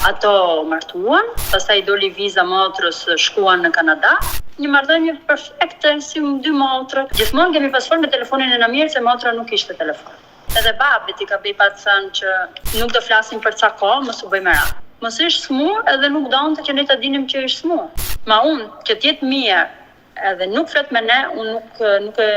Ato u martuan, pastaj i doli viza motrës, shkuan në Kanada. Një marrëdhënie perfekte, si dy motra. Gjithmonë kemi pas fol me telefonin e Namirit se motra nuk kishte telefon. Edhe babit i ka i pat thënë që nuk do flasim për ca kohë, mos u bëj merak. Mos ish smur edhe nuk donte që ne ta dinim që ish smur. Ma unë, që të jetë mirë edhe nuk flet me ne, unë nuk nuk e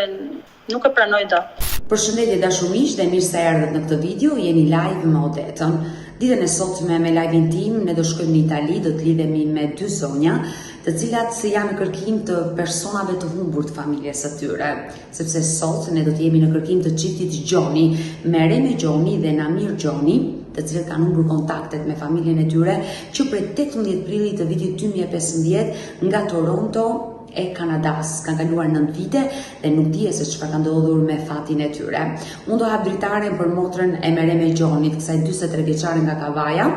nuk e pranoj dot. Përshëndetje dashur miq dhe mirë se erdhët në këtë video, jeni live me Odetën. Ditën e sotme me live-in tim ne do shkojmë në Itali, do të lidhemi me dy zonja, të cilat janë në kërkim të personave të humbur të familjes së tyre, sepse sot ne do të jemi në kërkim të çiftit Gjoni, Mereme Gjoni dhe Namir Gjoni, të cilët kanë humbur kontaktet me familjen e tyre që prej 18 prillit të vitit 2015 nga Toronto e Kanadas. Kanë kaluar 9 vite dhe nuk dihet se çfarë ka ndodhur me fatin e tyre. Unë do hap dritaren për motrën e Mereme Gjonit, kësaj 43 vjeçare nga Kavaja,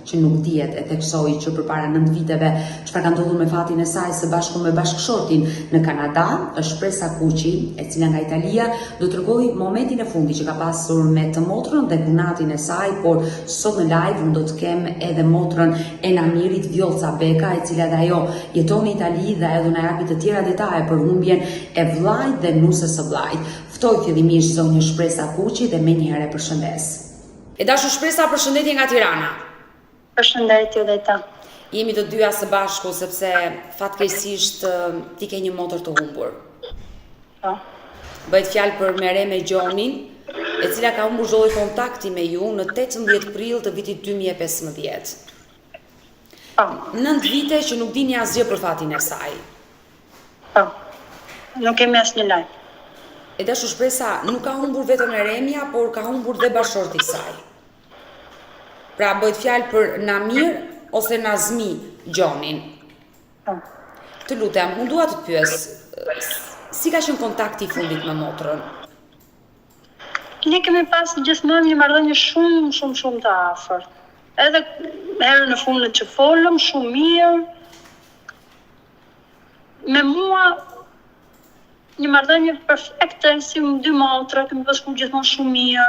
që nuk dihet e theksoj që përpara 9 viteve çfarë ka ndodhur me fatin e saj së bashku me bashkëshortin në Kanada, është Shpresa Kuqi, e cila nga Italia do tregojë momentin e fundit që ka pasur me të motrën dhe kunatin e saj, por sot në live unë do të kem edhe motrën e Namirit Vjollca Beka, e cila dhe ajo jeton në Itali dhe ajo do na japi të tjera detaje për humbjen e vllait dhe nuses së vllait. Ftoj fillimisht zonjën Shpresa Kuqi dhe menjëherë e përshëndes. E dashur Shpresa, përshëndetje nga Tirana. Përshëndetje Odeta. Jemi të dyja së bashku sepse fatkeqësisht ti ke një motër të humbur. Po. Bëhet fjalë për Mereme Gjonin, e cila ka humbur çdo lloj kontakti me ju në 18 prill të vitit 2015. Po. 9 vite që nuk dini asgjë për fatin e saj. Po. Nuk kemi asnjë lajm. E dashur Shpresa, nuk ka humbur vetëm Meremja, por ka humbur dhe bashkëshorti i saj. Pra bëhet fjalë për Namir ose Nazmi Gjonin. Po. Të lutem, unë dua të të pyes, si ka qenë kontakti i fundit me motrën? Ne kemi pas gjithmonë një marrëdhënie shumë, shumë, shumë të afërt. Edhe herën e fundit që folëm, shumë mirë. Me mua një marrëdhënie perfekte, si dy motra, kemi pas shku gjithmonë shumë mirë.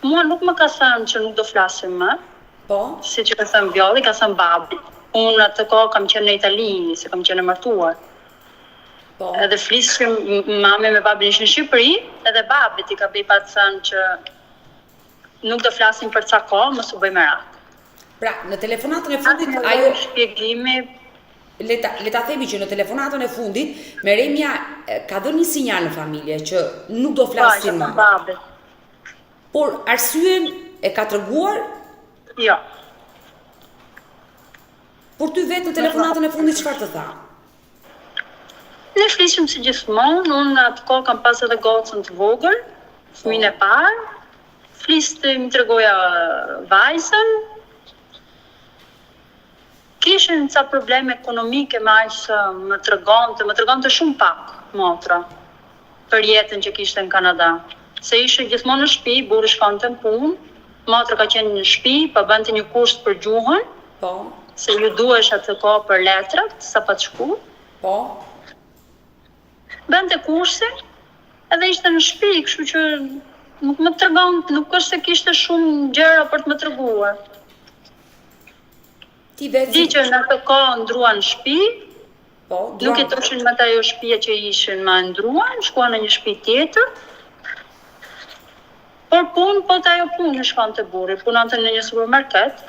Mua nuk më ka thënë që nuk do flasim më. Po. Siç i ka thënë Vjolli, ka thënë babit. Unë atë kohë kam qenë në Itali, se kam qenë e martuar. Po. Edhe flisshim, mami me babin ishin në Shqipëri, edhe babit i ka i pat thënë që nuk do flasim për ca kohë, mos u bëj merak. Pra, në telefonatën e fundit ajo shpjegimi le ta le ta themi që në telefonatën e fundit Meremja ka dhënë një sinjal në familje që nuk do po, flasin më. Babit. Por arsyen e ka treguar? Jo. Por ty vetë në telefonatën e fundit çfarë të tha? Ne flishim si gjithmonë, unë në atë kohë kam pas edhe gocën të vogël, fëmijën e parë. Fliste, më tregoja vajzën. Kishin ca probleme ekonomike me aq sa më tregonte, më tregonte shumë pak motra për jetën që kishte në Kanada. Se ishte gjithmonë në shtëpi, burri shkonte në punë, motra ka qenë në shtëpi, po bënte një kurs për gjuhën. Po. Se ju duhesh atë kohë për letrat, sa pat shku. Po. Bënte kursin, edhe ishte në shtëpi, kështu që nuk më tregon, nuk është se kishte shumë gjëra për të më treguar. Ti vetë Di që në atë kohë ndruan shtëpi, Po, nuk jetoshin më te ajo shtëpia që ishin më ndruan, shkuan në një shtëpi tjetër. Por punë, po te ajo punë shkonte burri, punonte në një supermarket.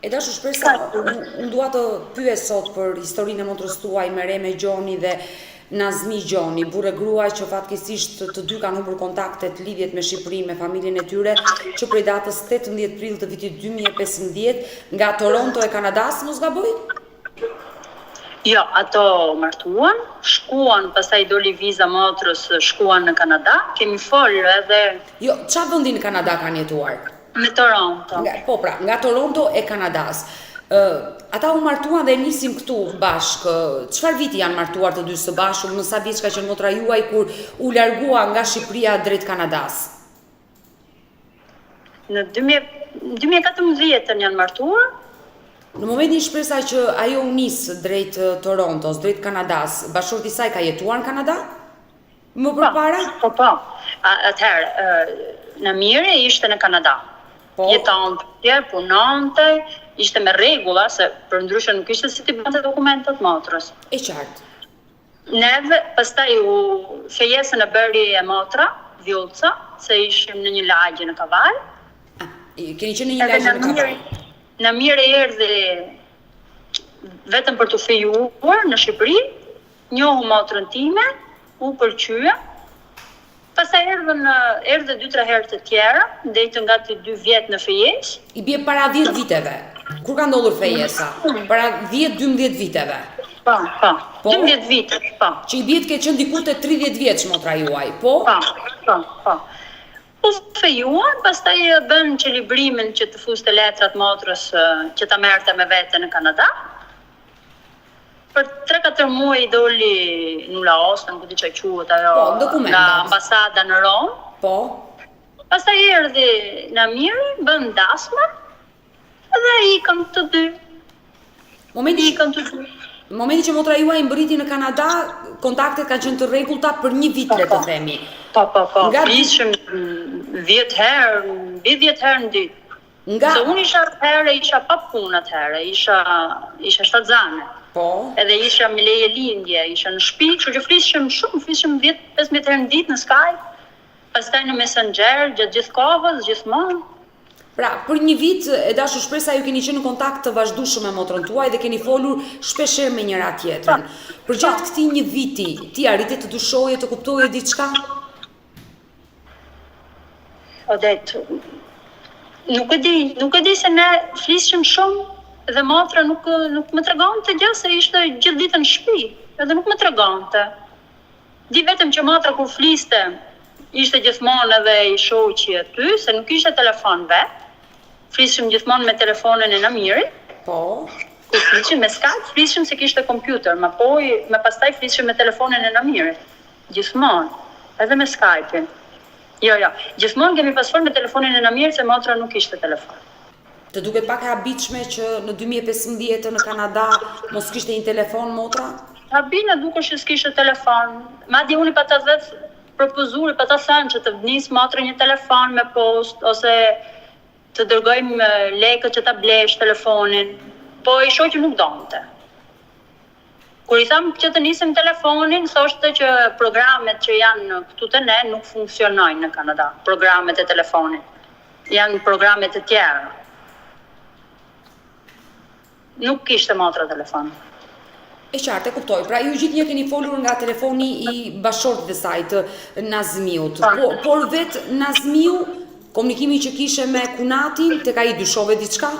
E dashur Shpresa, unë dua të pyes sot për historinë e motrës tuaj Mereme Gjoni dhe Nazmi Gjoni, burrë e grua që fatkeqësisht të dy kanë humbur kontaktet, lidhjet me Shqipërinë, me familjen e tyre, që prej datës 18 prill të vitit 2015 nga Toronto e Kanadas, mos gaboj? Jo, ato martuan, shkuan, pastaj doli viza motrës, shkuan në Kanada, kemi folë edhe Jo, ça vendi në Kanada kanë jetuar? Në Toronto. Nga, po pra, nga Toronto e Kanadas. Ë, ata u martuan dhe e nisim këtu bashkë. Çfarë viti janë martuar të dy së bashku? Në sa vjeç ka qenë motra juaj kur u largua nga Shqipëria drejt Kanadas? Në 2014 janë martuar. Në momentin Shpresa që ajo u nis drejt Torontos, drejt Kanadas, bashkëshorti i saj ka jetuar në Kanada? Më Po, përpara? po, po. Atëherë, Namiri ishte në Kanada. Po. Jetonte atje, punonte, ishte me rregulla, se përndryshe nuk ishte si t'i bënte dokumentat motrës. E qartë. Neve, pastaj u fejesën e bëri e motra, Vjollca, se ishim në një lagje në Kavajë. Ah, keni qenë në një lagje në Kavajë. Namiri erdhi vetëm për t'u fejuar në Shqipëri, njohu motrën time, u pëlqye, Pastaj erdhën erdhi dy tre herë të tjera, ndejtën gati dy vjet në fejesë. I bie para 10 viteve. Kur ka ndodhur fejesa? Para 10-12 viteve. Po, po. Po? 12 vitesh, po. Që i bie të ketë qenë diku te 30 vjeç motra juaj, po? Po, po, po. U fejuan, pastaj bënë celebrimin që të fuste letrat motrës që ta merrte me vete në Kanada. Për 3-4 muaj i doli nulla osta, nuk e di çfarë quhet ajo, po, dokumentat. nga ambasada në Romë. Po. Pastaj erdhi Namiri, bënë dasmën dhe ikën të dy. Momenti ikën të dy. Në momentin që motra juaj mbërriti në Kanada, kontaktet kanë qenë të rregullta për një vit, po, le të po. themi. Po, po, po. Nga ishim 10 herë, mbi 10 herë në ditë. Nga Se unë isha atëherë, isha pa punë atëherë, isha isha shtatzane. Po. Edhe isha me leje lindje, isha në shtëpi, kështu që flisshim shumë, flisshim 10, 15 herë në ditë në Skype, pastaj në Messenger gjatë gjithë kohës, gjithmonë. Pra, për një vit, e dashur Shpresa, ju keni qenë në kontakt të vazhdueshëm me motrën tuaj dhe keni folur shpeshherë me njëra tjetrën. Përgjatë këtij një viti, ti arrite të dyshoje, të kuptoje diçka? Odet, nuk e di, nuk e di se ne flisshim shumë dhe motra nuk nuk më tregonte gjë se ishte gjithë ditën në shtëpi, edhe nuk më tregonte. Di vetëm që motra kur fliste ishte gjithmonë edhe i shoqi aty, se nuk ishte telefon vet. Flisshim gjithmonë me telefonin e Namirit. Po. Kur flisshim me Skype, flisshim se kishte kompjuter, ma po, me pastaj flisshim me telefonin e Namirit. Gjithmonë. Edhe me Skype-in. Jo, jo. Gjithmonë kemi pas folë me telefonin e Namirit se motra nuk kishte telefon. Të duket pak e habitshme që në 2015 në Kanada mos kishte një telefon motra? Habi na dukesh që s'kishte telefon. Madje unë i pata vetë propozuar, i pata thënë që të nis motra një telefon me post ose të dërgojmë lekët që ta blesh telefonin. Po i shoqi nuk donte. Kur i thamë që të nisim telefonin, thoshte që programet që janë këtu te ne nuk funksionojnë në Kanada, programet e telefonit. Janë programe të tjera. Nuk kishte motra telefon. E qartë, e kuptoj. Pra ju gjithnjë keni folur nga telefoni i bashkëshortit të saj të Nazmiut. Po, po por vetë Nazmiu, komunikimi që kishe me kunatin, tek ai dyshove diçka?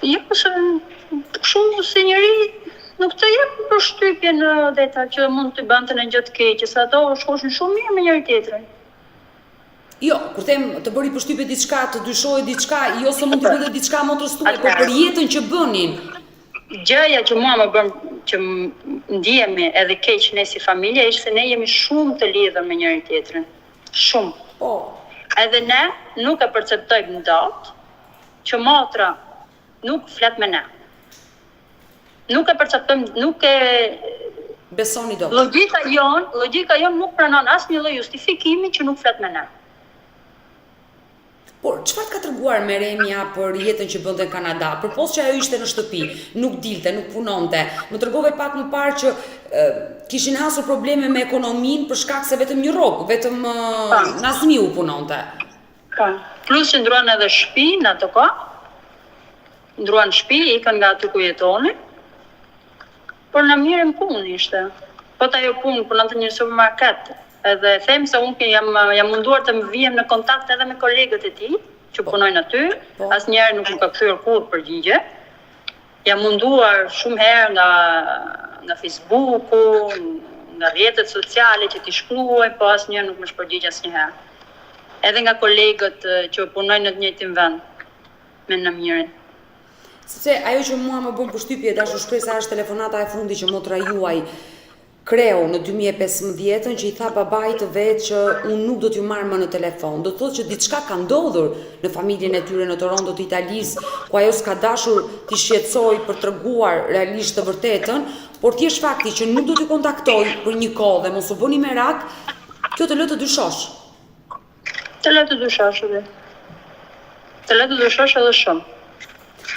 Jo, se kështu si njeri nuk të jep përshtypjen Odeta që mund të bënte ndonjë gjë të keqe, se ato shkoshin shumë mirë me njëri tjetrin. Jo, kur them të bëri përshtypje diçka, të dyshoje diçka, jo se mund të bënte diçka motrës tuaj, por për jetën që bënin. Gjëja që mua më bën që ndihemi edhe keq ne si familje është se ne jemi shumë të lidhur me njëri tjetrin. Shumë. Po. Edhe ne nuk e perceptojmë dot që motra nuk flet me ne. Nuk e perceptojmë, nuk e besoni dot. Logjika jonë, logjika jonë nuk pranon asnjë lloj justifikimi që nuk flet me ne. Por, çfarë të ka treguar Meremja për jetën që bënte në Kanada? Përpos që ajo ishte në shtëpi, nuk dilte, nuk punonte. Më tregove pak më parë që e, kishin hasur probleme me ekonominë për shkak se vetëm një rrogë, vetëm po. Nazmiu punonte. Po. Plus që ndruan edhe shtëpi në atë kohë. Ndruan shtëpi, ikën nga aty ku jetonin. Por Namiri në punë ishte. Po të ajo punë, punonte në një supermarket. Edhe them se unë jam jam munduar të më vihem në kontakt edhe me kolegët e tij që po. punojnë aty. Po. Asnjëherë nuk më ka kthyer kurrë përgjigje. Jam munduar shumë herë nga nga Facebooku, nga rrjetet sociale që t'i shkruaj, po asnjëherë nuk më është përgjigj asnjëherë. Edhe nga kolegët që punojnë në të njëjtin vend me Namirin. Sepse ajo që mua më bën përshtypje e dashur Shpresa është telefonata e fundit që motra juaj kreu në 2015-ën që i tha babait të vet që unë nuk do t'ju marr më në telefon. Do të thotë që diçka ka ndodhur në familjen e tyre në Toronto të Italisë, ku ajo s'ka dashur t'i shqetësojë për treguar realisht të vërtetën, por thjesht fakti që nuk do t'ju kontaktoj për një kohë dhe mos u bëni merak, kjo të lë të dyshosh. Të lë të dyshosh edhe. Të lë të dyshosh edhe shumë.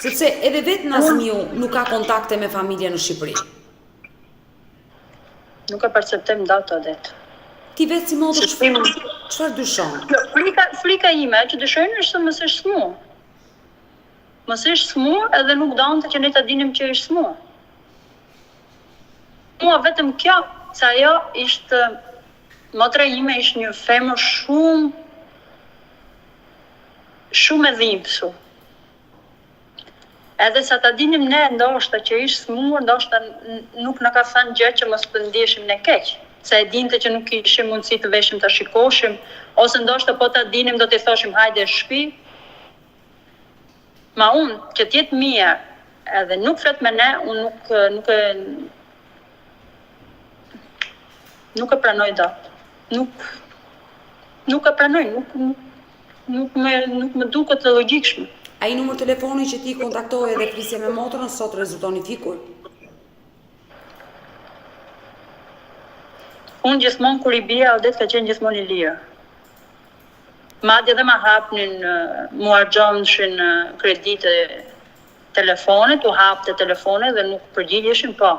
Sepse edhe vetë Nazmiu nuk ka kontakte me familjen në Shqipëri. Nuk e perceptojmë dot Odet. Ti vetë si motër çfarë dyshon? Jo, frika, frika ime që dyshoj është se mos është smur. Mos është smur edhe nuk donte që ne ta dinim që është smur. Mua vetëm kjo, se ajo ishte motra ime ishte një femër shumë shumë e dhimbsur. Edhe sa ta dinim ne ndoshta që ish smur, ndoshta nuk na ka thënë gjë që mos të ndiheshim ne keq, se e dinte që nuk kishim mundësi të veshim ta shikoshim, ose ndoshta po ta dinim do t'i thoshim hajde në shpi. Ma unë që të jetë mirë edhe nuk flet me ne, unë nuk nuk e nuk e pranoj dot. Nuk nuk e pranoj, nuk nuk Nuk më nuk më duket e logjikshme. Ai numër telefoni që ti kontaktoje dhe flisje me motrën sot rezulton i fikur? Unë gjithmonë kur i bija Odet ka qenë gjithmonë i lirë. Madje dhe ma hapnin, m'u harxhonshin kreditë e telefonit, u hapte telefoni dhe nuk përgjigjeshin, po.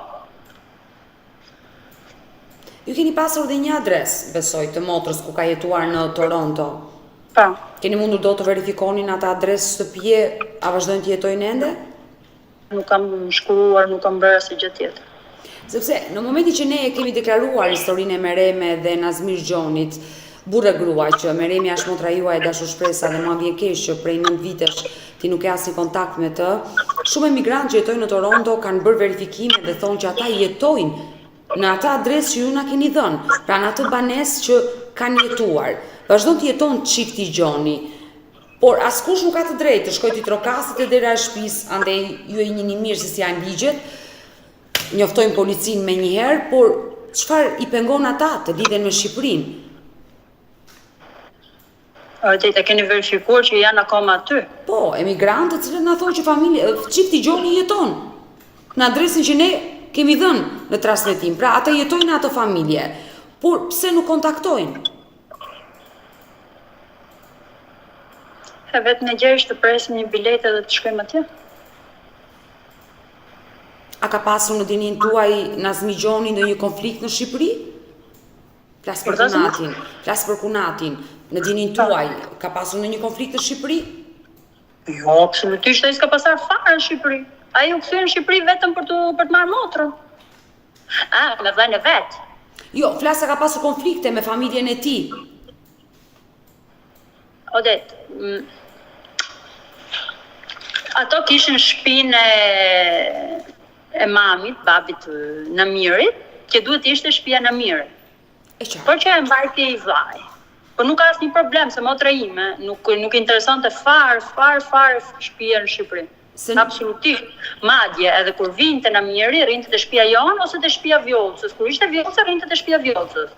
Ju keni pasur dhe një adresë, besoj, të motrës ku ka jetuar në Toronto. Po. Keni mundur dot të verifikoni në atë adresë shtëpie, a vazhdojnë të jetojnë ende? Nuk kam shkruar, nuk kam bërë asnjë gjë tjetër. Sepse në momentin që ne e kemi deklaruar historinë e Mereme dhe Nazmir Gjonit, burrë e grua, që Meremja është motra juaj e dashur Shpresa dhe mua vjen keq që prej 9 vitesh ti nuk ke asnjë kontakt me të. Shumë emigrantë që jetojnë në Toronto kanë bërë verifikime dhe thonë që ata jetojnë në atë adresë që ju na keni dhënë, pra në atë banesë që kanë jetuar. Vazhdon të jeton çifti Gjoni. Por askush nuk ka të drejtë të shkojë t'i trokasë te dera e shtëpisë, andej ju e njihni mirë se si janë ligjet. Njoftojnë policinë menjëherë, por çfarë i pengon ata të lidhen me Shqipërinë? Vërtet, e keni verifikuar që janë akoma aty? Po, emigrantë të cilët na thonë që familja, çifti Gjoni jeton në adresën që ne kemi dhënë në transmetim. Pra ata jetojnë në atë familje. Por pse nuk kontaktojnë? E vetmja gjë është të presim një biletë edhe të shkojmë atje. A ka pasur në dijeninë tuaj Nazmi Gjoni ndonjë konflikt në Shqipëri? Flas për kunatin, flas për kunatin. Në dijeninë tuaj, ka pasur ndonjë konflikt në Shqipëri? Jo, absolutisht ai s'ka pasur fare në Shqipëri. Ai u kthye në Shqipëri vetëm për të për të marrë motrën. Ah, me vëllain e vet. Jo, flas a ka pasur konflikte me familjen e tij. Odet, ato kishin shpinë e, e mamit, babit të Namirit, që duhet të ishte shpia e Namirit. E qartë. Por që e mbajti i vllai. Po nuk ka asnjë problem se motra ime nuk nuk i interesonte fare, fare, fare shpia në Shqipëri. Se Absolutisht. Madje edhe kur vinte Namiri, rrinte te shpia jonë ose te shpia Vjollcës. Kur ishte Vjollca, rrinte te shpia Vjollcës.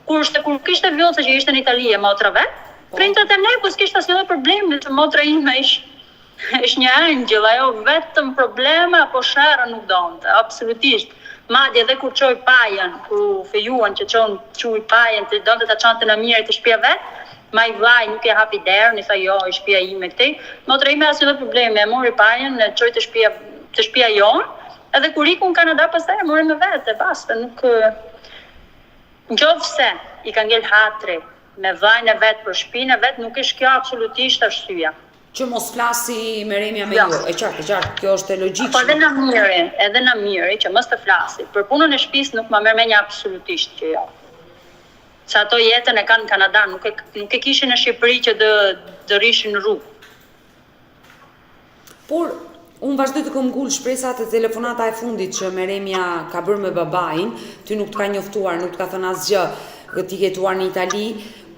Kurse kur nuk ishte Vjollca që ishte në Itali e motra vet, Po. rrinte te ne, po s'kishte asnjë lloj problemi, se motra ime ish është një engjëll, ajo vetëm probleme apo sherr nuk donte, absolutisht. Madje edhe kur çoi pajën, kur u fejuan që çon çoi pajën, të donte ta çante Namiri te shtëpia vet, ma i vllai nuk e hapi derën, i tha jo, është shtëpia ime këtej. Motra ime asnjë lloj problemi, e mori pajën, e çoi te shtëpia te shtëpia jonë, edhe kur iku në Kanada pastaj e mori me vete, basta, nuk Nëqoftëse i ka ngel hatri me vllain e vet për shpinë e vet nuk është kjo absolutisht arsyeja. Që mos flasi Meremja me Jo. ju, e qartë, e qartë, kjo është e Po edhe logjikshme. Namiri, edhe Namiri që mos të flasi. Për punën e shtëpisë nuk ma merr mendja absolutisht që jo. Se ato jetën e kanë në Kanada, nuk e nuk e kishin në Shqipëri që do do rrishin në rrugë. Por, unë vazhdoj të këmbgul Shpresa te telefonata e fundit që Meremja ka bërë me babain, ty nuk të ka njoftuar, nuk të ka thënë asgjë, ti ke jetuar në Itali,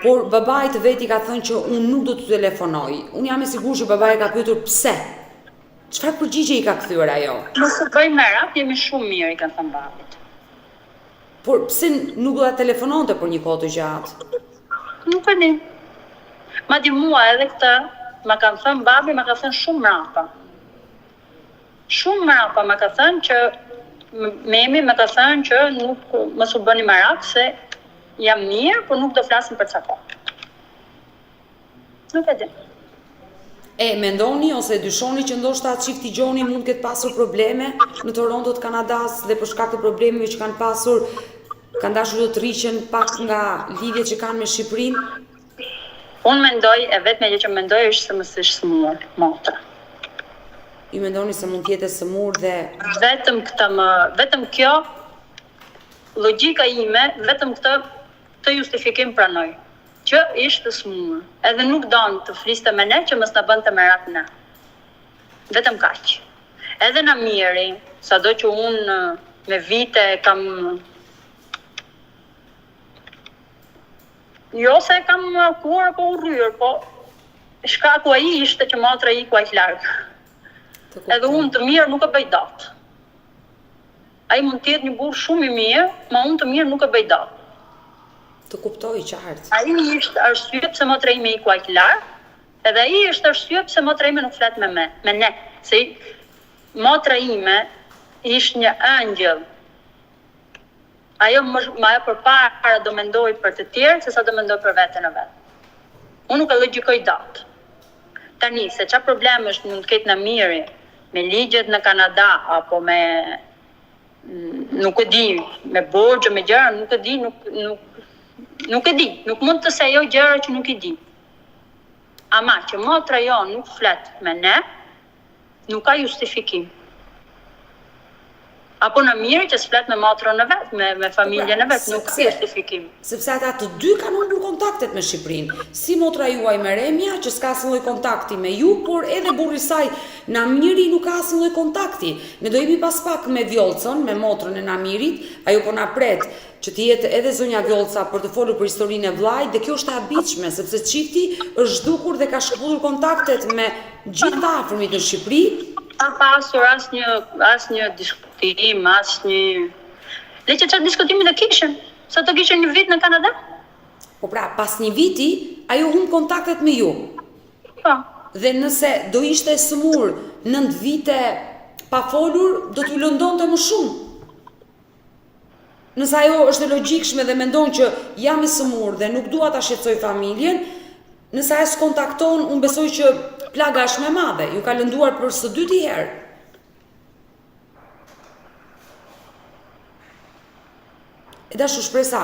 por babait të vet i ka thënë që unë nuk do të telefonoj. Unë jam e sigurt që babai e ka pyetur pse. Çfarë përgjigje i ka kthyer ajo? Mos u bëj merak, jemi shumë mirë, i ka thënë babit. Por pse nuk do ta telefononte për një kohë të gjatë? Nuk e di. Madje mua edhe këtë ma kanë thënë babi ma ka thënë shumë mrapa. Shumë mrapa ma ka thënë që memi më ka thënë që nuk mos u bëni merak se jam mirë, por nuk do flasim për ca kohë. Nuk e di. E mendoni ose dyshoni që ndoshta çifti Gjoni mund të ketë pasur probleme në Toronto të Kanadas dhe për shkak të problemeve që kanë pasur kanë dashur të tërhiqen pak nga lidhjet që kanë me Shqipërinë? Unë mendoj, e vetmja gjë që mendoj është se mos është sëmurë, motra. Ju mendoni se mund të jetë e sëmurë dhe Vetëm këtë më, vetëm kjo logjika ime, vetëm këtë këtë justifikim pranoj. Që ishte sëmurë. Edhe nuk don të fliste me ne që mos na bënte merak ne. Vetëm kaq. Edhe Namiri, sado që unë me vite kam Jo se e kam mallkuar apo urryer, po shkaku ai ishte që motra iku aq larg. Edhe unë të mirë nuk e bëj dot. Ai mund të jetë një burrë shumë i mirë, ma unë të mirë nuk e bëj dot. Të kuptoj qartë. Ai ishte arsye pse motra ime iku aq larg, edhe ai është arsye pse motra ime nuk flet me me, me ne, se motra ime ishte një ëngjëll. Ajo më më ajo përpara do mendojë për të tjerët se sa do mendojë për veten e vet. Unë nuk e logjikoj dot. Tani, se ça problemesh mund të ketë Namiri me ligjet në Kanada apo me nuk e di, me borxhe, me gjëra, nuk e di, nuk nuk nuk e di, nuk mund të sajoj gjëra që nuk i di. Ama që motra jonë nuk flet me ne, Nuk ka justifikim. Apo Namiri që s'flet me motrën e vet, me me familjen e vet, nuk ka justifikim. Sepse ata të dy kanë humbur kontaktet me Shqipërinë. Si motra juaj Meremja, që s'ka asnjë lloj kontakti me ju, por edhe burri i saj Namiri nuk ka asnjë lloj kontakti. Ne do jemi pas pak me Vjollcën, me motrën e Namirit, ajo po na pret që të jetë edhe zonja Vjollca për të folur për historinë e vëllait dhe kjo është e habitshme sepse çifti është zhdukur dhe ka shkëputur kontaktet me gjithë të afërmit në Shqipëri. Pa pasur asnjë asnjë diskutim, asnjë Le që çfarë diskutimi do kishim? Sa të kishin një vit në Kanada? Po pra, pas një viti, ajo humb kontaktet me ju. Po. Dhe nëse do ishte e sëmurë 9 vite pa folur, do t'ju lëndonte më shumë. Nëse ajo është e logjikshme dhe mendon që jam e sëmurë dhe nuk dua ta shqetësoj familjen, nëse ajo s'kontakton, unë besoj që plaga është më e madhe, ju ka lënduar për së dyti herë. E dashur Shpresa,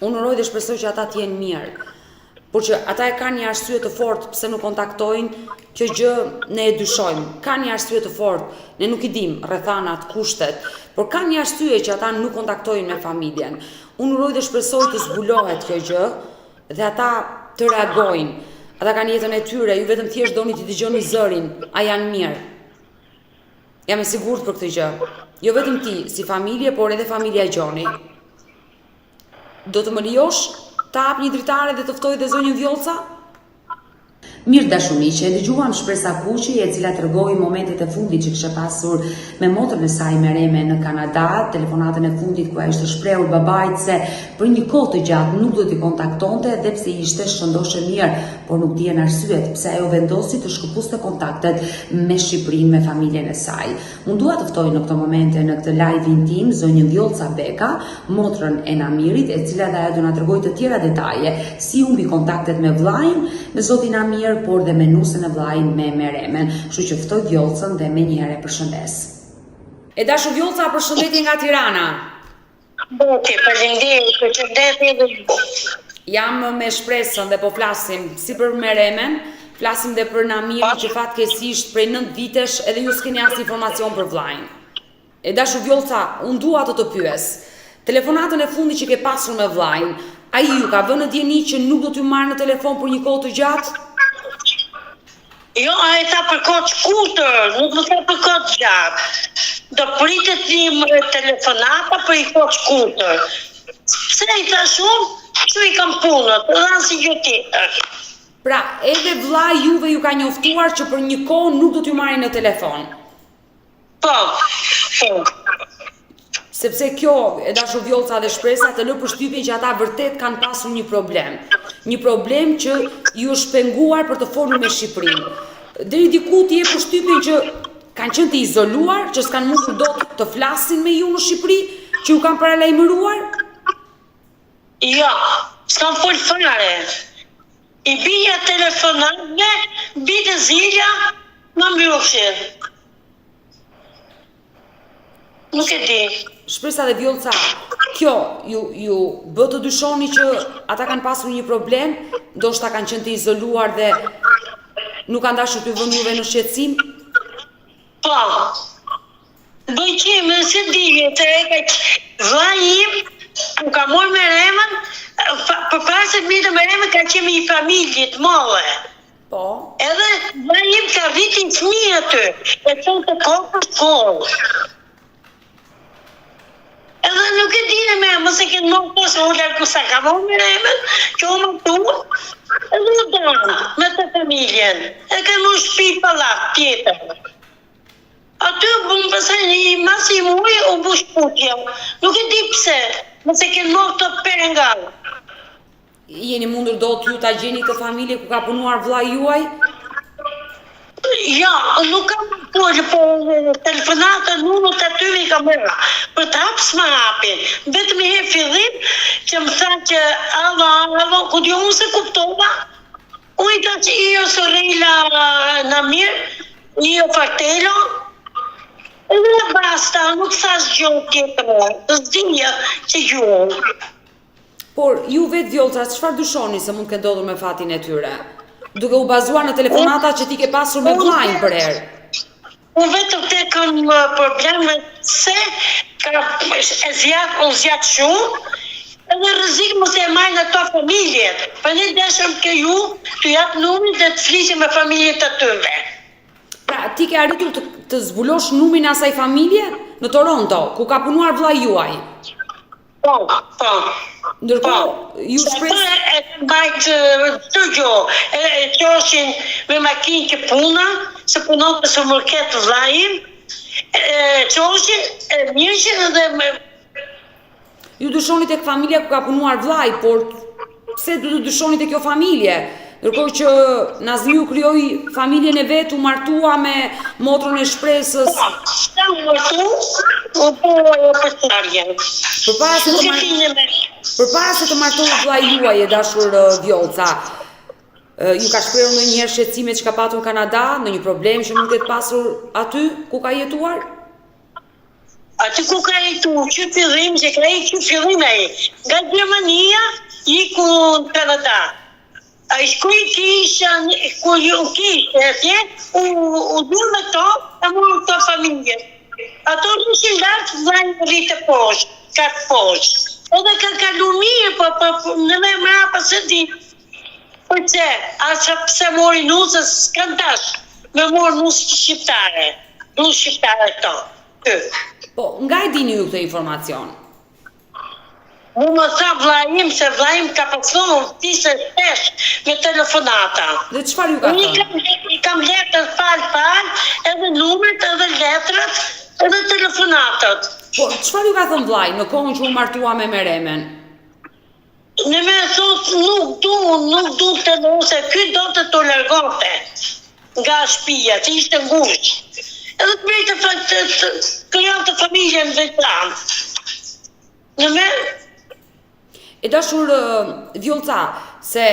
Unë uroj dhe shpresoj që ata të jenë mirë. Por që ata e kanë një arsye të fortë pse nuk kontaktojnë, kjo gjë ne e dyshojmë. Kanë një arsye të fortë, ne nuk i dimë rrethanat, kushtet, por kanë një arsye që ata nuk kontaktojnë me familjen. Unë uroj dhe shpresoj të zbulohet kjo gjë dhe ata të reagojnë. Ata kanë jetën e tyre, ju vetëm thjesht doni t'i dëgjoni zërin, a janë mirë. Jam e sigurt për këtë gjë. Jo vetëm ti, si familje, por edhe familja Gjoni. Do të më lejosh të hap një dritare dhe të ftoj dhe zonjën Vjollca? Mirë dashur miq, e dëgjuam Shpresa Kuqi e cila tregoi momentet e fundit që kishte pasur me motrën e saj Mereme në Kanada, telefonatën e fundit ku ajo ishte shprehur babait se për një kohë të gjatë nuk do t'i kontaktonte edhe pse ishte shëndoshë e mirë, por nuk dihen arsyet pse ajo vendosi të shkëpuste kontaktet me Shqipërinë me familjen e saj. Unë dua të ftoj në këto momente në këtë live-in tim zonjën Vjollca Beka, motrën e Namirit, e cila dhe ajo do na tregojë të tjera detaje, si humbi kontaktet me vëllain, me zotin Namir, por dhe me nusen e vëllait me Meremen. Kështu që ftoj Vjollcën dhe menjëherë e përshëndes. E dashur Vjollca, përshëndetje nga Tirana. Okej, faleminderit, përshëndetje edhe ju. Jam me Shpresën dhe po flasim si për Meremen, flasim dhe për Namirin që fatkeqësisht prej 9 vitesh edhe ju s'keni asnjë informacion për vllain. E dashur Vjollca, unë dua të të pyes. Telefonatën e fundit që ke pasur me vllain, ai ju ka vënë në dijeni që nuk do t'ju marrë në telefon për një kohë të gjatë? Jo, ai tha për kohë të shkurtër, nuk më tha për kohë të gjatë. Do pritet një telefonata për një kohë të shkurtër. Pse i thash unë, kështu i kam punët, dhe asnjë gjë tjetër. Pra, edhe vllai juve ju ka njoftuar që për një kohë nuk do t'ju marri në telefon. Po, po. Sepse kjo, e dashur Vjollca dhe Shpresa, të lë përshtypjen që ata vërtet kanë pasur një problem. Një problem që ju është penguar për të folur me Shqipërinë. Deri diku të jep përshtypjen që kanë qenë të izoluar, që s'kanë mundur dot të flasin me ju në Shqipëri, që ju kanë paralajmëruar? Jo, s'kan fol fare. I bija telefonatve, binte zilja, më mbyllshin. Nuk e di. Shpresa dhe Vjollca, kjo ju ju bë të dyshoni që ata kanë pasur një problem, ndoshta kanë qenë të izoluar dhe nuk kanë dashur t'ju vënë juve në shqetësim? Po. Bëj qemë, s'e di, se e ka vllai im, u ka marrë me Remën, përpara se të merret me Remën, ka qenë me një familje të madhe. Po. Edhe vllai im ka rritin fëmijë aty, e çonte kohë shkollë. Edhe nuk e di në me, mos e kenë marrë po se u largu sa ka marrë me Remën, që u martu, edhe u danë me të familjen, e kanë marrë shtëpi pallat tjetër. Aty u bën pastaj një mas një muaj u bu shkputja. Nuk e di pse, mos e kenë marrë këto penga. Jeni mundur dot ju ta gjeni këtë familje ku ka punuar vëllai juaj? Jo, nuk kam folë, po telefonata numrat aty i kam marrë. Për të hapë s'më hapin. Vetëm një herë fillim që më tha që allo, allo, ku di unë s'e kuptova, Unë i thashë io sorella Namir, io fratello, edhe basta, nuk thashë gjë tjetër, s'dija që gjuhë. Por, ju vetë Vjollca, çfarë dyshoni se mund të ketë ndodhur me fatin e tyre? Duke u bazuar në telefonata që ti ke pasur me vllain përherë. Unë vetëm këtë kam problem se ka e zjat, u zjat shumë, edhe rrezik mos e marrin ato familjet. Po ne deshëm ke ju t'ju jap numrin dhe të flisim me familjet e atyre. Pra, ti ke arritur të, të zbulosh numrin e asaj familje në Toronto, ku ka punuar vëllai juaj. Po, po. Ndërkohë, po. ju shpres... E mbajt të gjo, e, e çoshin me makinë që puna, se punon te supermarket vllai im, e çoshin, e mirrshin edhe me... Ju dyshoni tek familja ku ka punuar vllai, por Pse do të dyshoni te kjo familje? Ndërkohë që Nazmiu krijoi familjen e vet, u martua me motrën e Shpresës. Po, sa u martu, u po ajo përçarje. Përpara se të mar... Përpara se të martohej vëllai juaj e dashur Vjollca, ju ka shprehur ndonjëherë shqetësimet që ka patur në Kanada, ndonjë problem që mund të ketë pasur aty ku ka jetuar? Aty ku ka jetu, që fillim, që ka ik që fillim ai, nga Gjermania, iku në Kanada. Ai shkoi kisha, ku ju kishë, atje, u, u dur me to, e morën këto familje. Ato ishin lart, vllai rrinte poshtë, kat poshtë. Edhe ka kalu mirë, po, po, po në me mrapa s'e di. Përse, as pse mori nuse, s'kanë dash, me morë nuse shqiptare, nuse shqiptare këto. Ky. Po, nga e dini ju këtë informacion? Mu më tha vllai im se vllai im ka pas thonë fliste shpesh me telefonata. Dhe çfarë ju ka thënë? Unë i kam letrat fal fal, edhe numrat, edhe letrat, edhe telefonatat. Po, çfarë ju ka thënë vllai në kohën që u martua me Meremen? Në me thotë nuk du, nuk du këtë nuse, ky donte t'u largonte nga shpia, që ishte ngushtë. Edhe të merrte të, të, të krijonte familjen veçantë. Në me E dashur Vjollca, se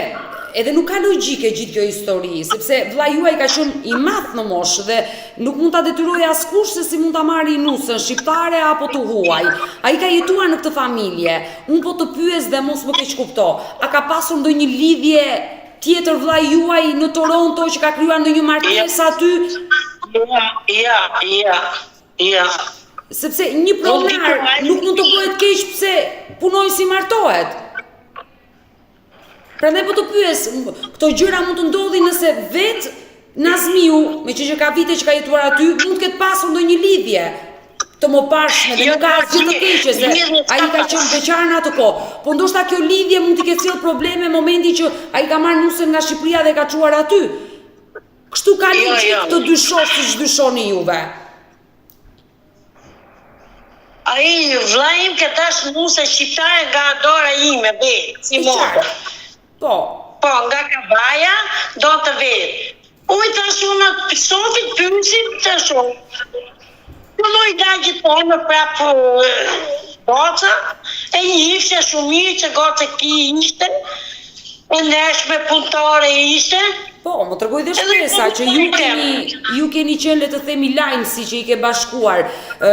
edhe nuk ka logjikë gjithë kjo histori, sepse vëllai juaj ka qenë i madh në moshë dhe nuk mund ta detyrojë askush se si mund ta marrë nusën shqiptare apo të huaj. Ai ka jetuar në këtë familje. Unë po të pyes dhe mos më keqkupto. A ka pasur ndonjë lidhje tjetër vëllai juaj në Toronto që ka krijuar ndonjë martesë aty? Ja, ja, ja. Ja. Sepse një pronar nuk mund të bëhet keq pse punonjësi martohet. Prandaj po të pyes, këto gjëra mund të ndodhin nëse vetë Nazmiu, meqë që ka vite që ka jetuar aty, mund të ketë pasur ndonjë lidhje të mëparshme dhe jo, nuk ka asgjë të keqe se ai ka qenë beqar në atë kohë. Po ndoshta kjo lidhje mund t'i ketë sjellë probleme në momentin që ai ka marrë nusen nga Shqipëria dhe e ka çuar aty. Kështu ka jo, logjikë jo. të dyshosh siç dyshoni juve. Ai vllai im ka dash nuse shqiptare nga dora ime vetë, si motër. Po. Po, nga Kavaja do të vetë. Unë i thash unë të sofit pysim të shumë. Filloi lagje të më prapë goca, e njihsha shumë mirë që goca ki ishte. E ndershme punëtore ishte. Po, më tregoi dhe Shpresa që ju keni ju keni qenë le të themi lajmësi që i ke bashkuar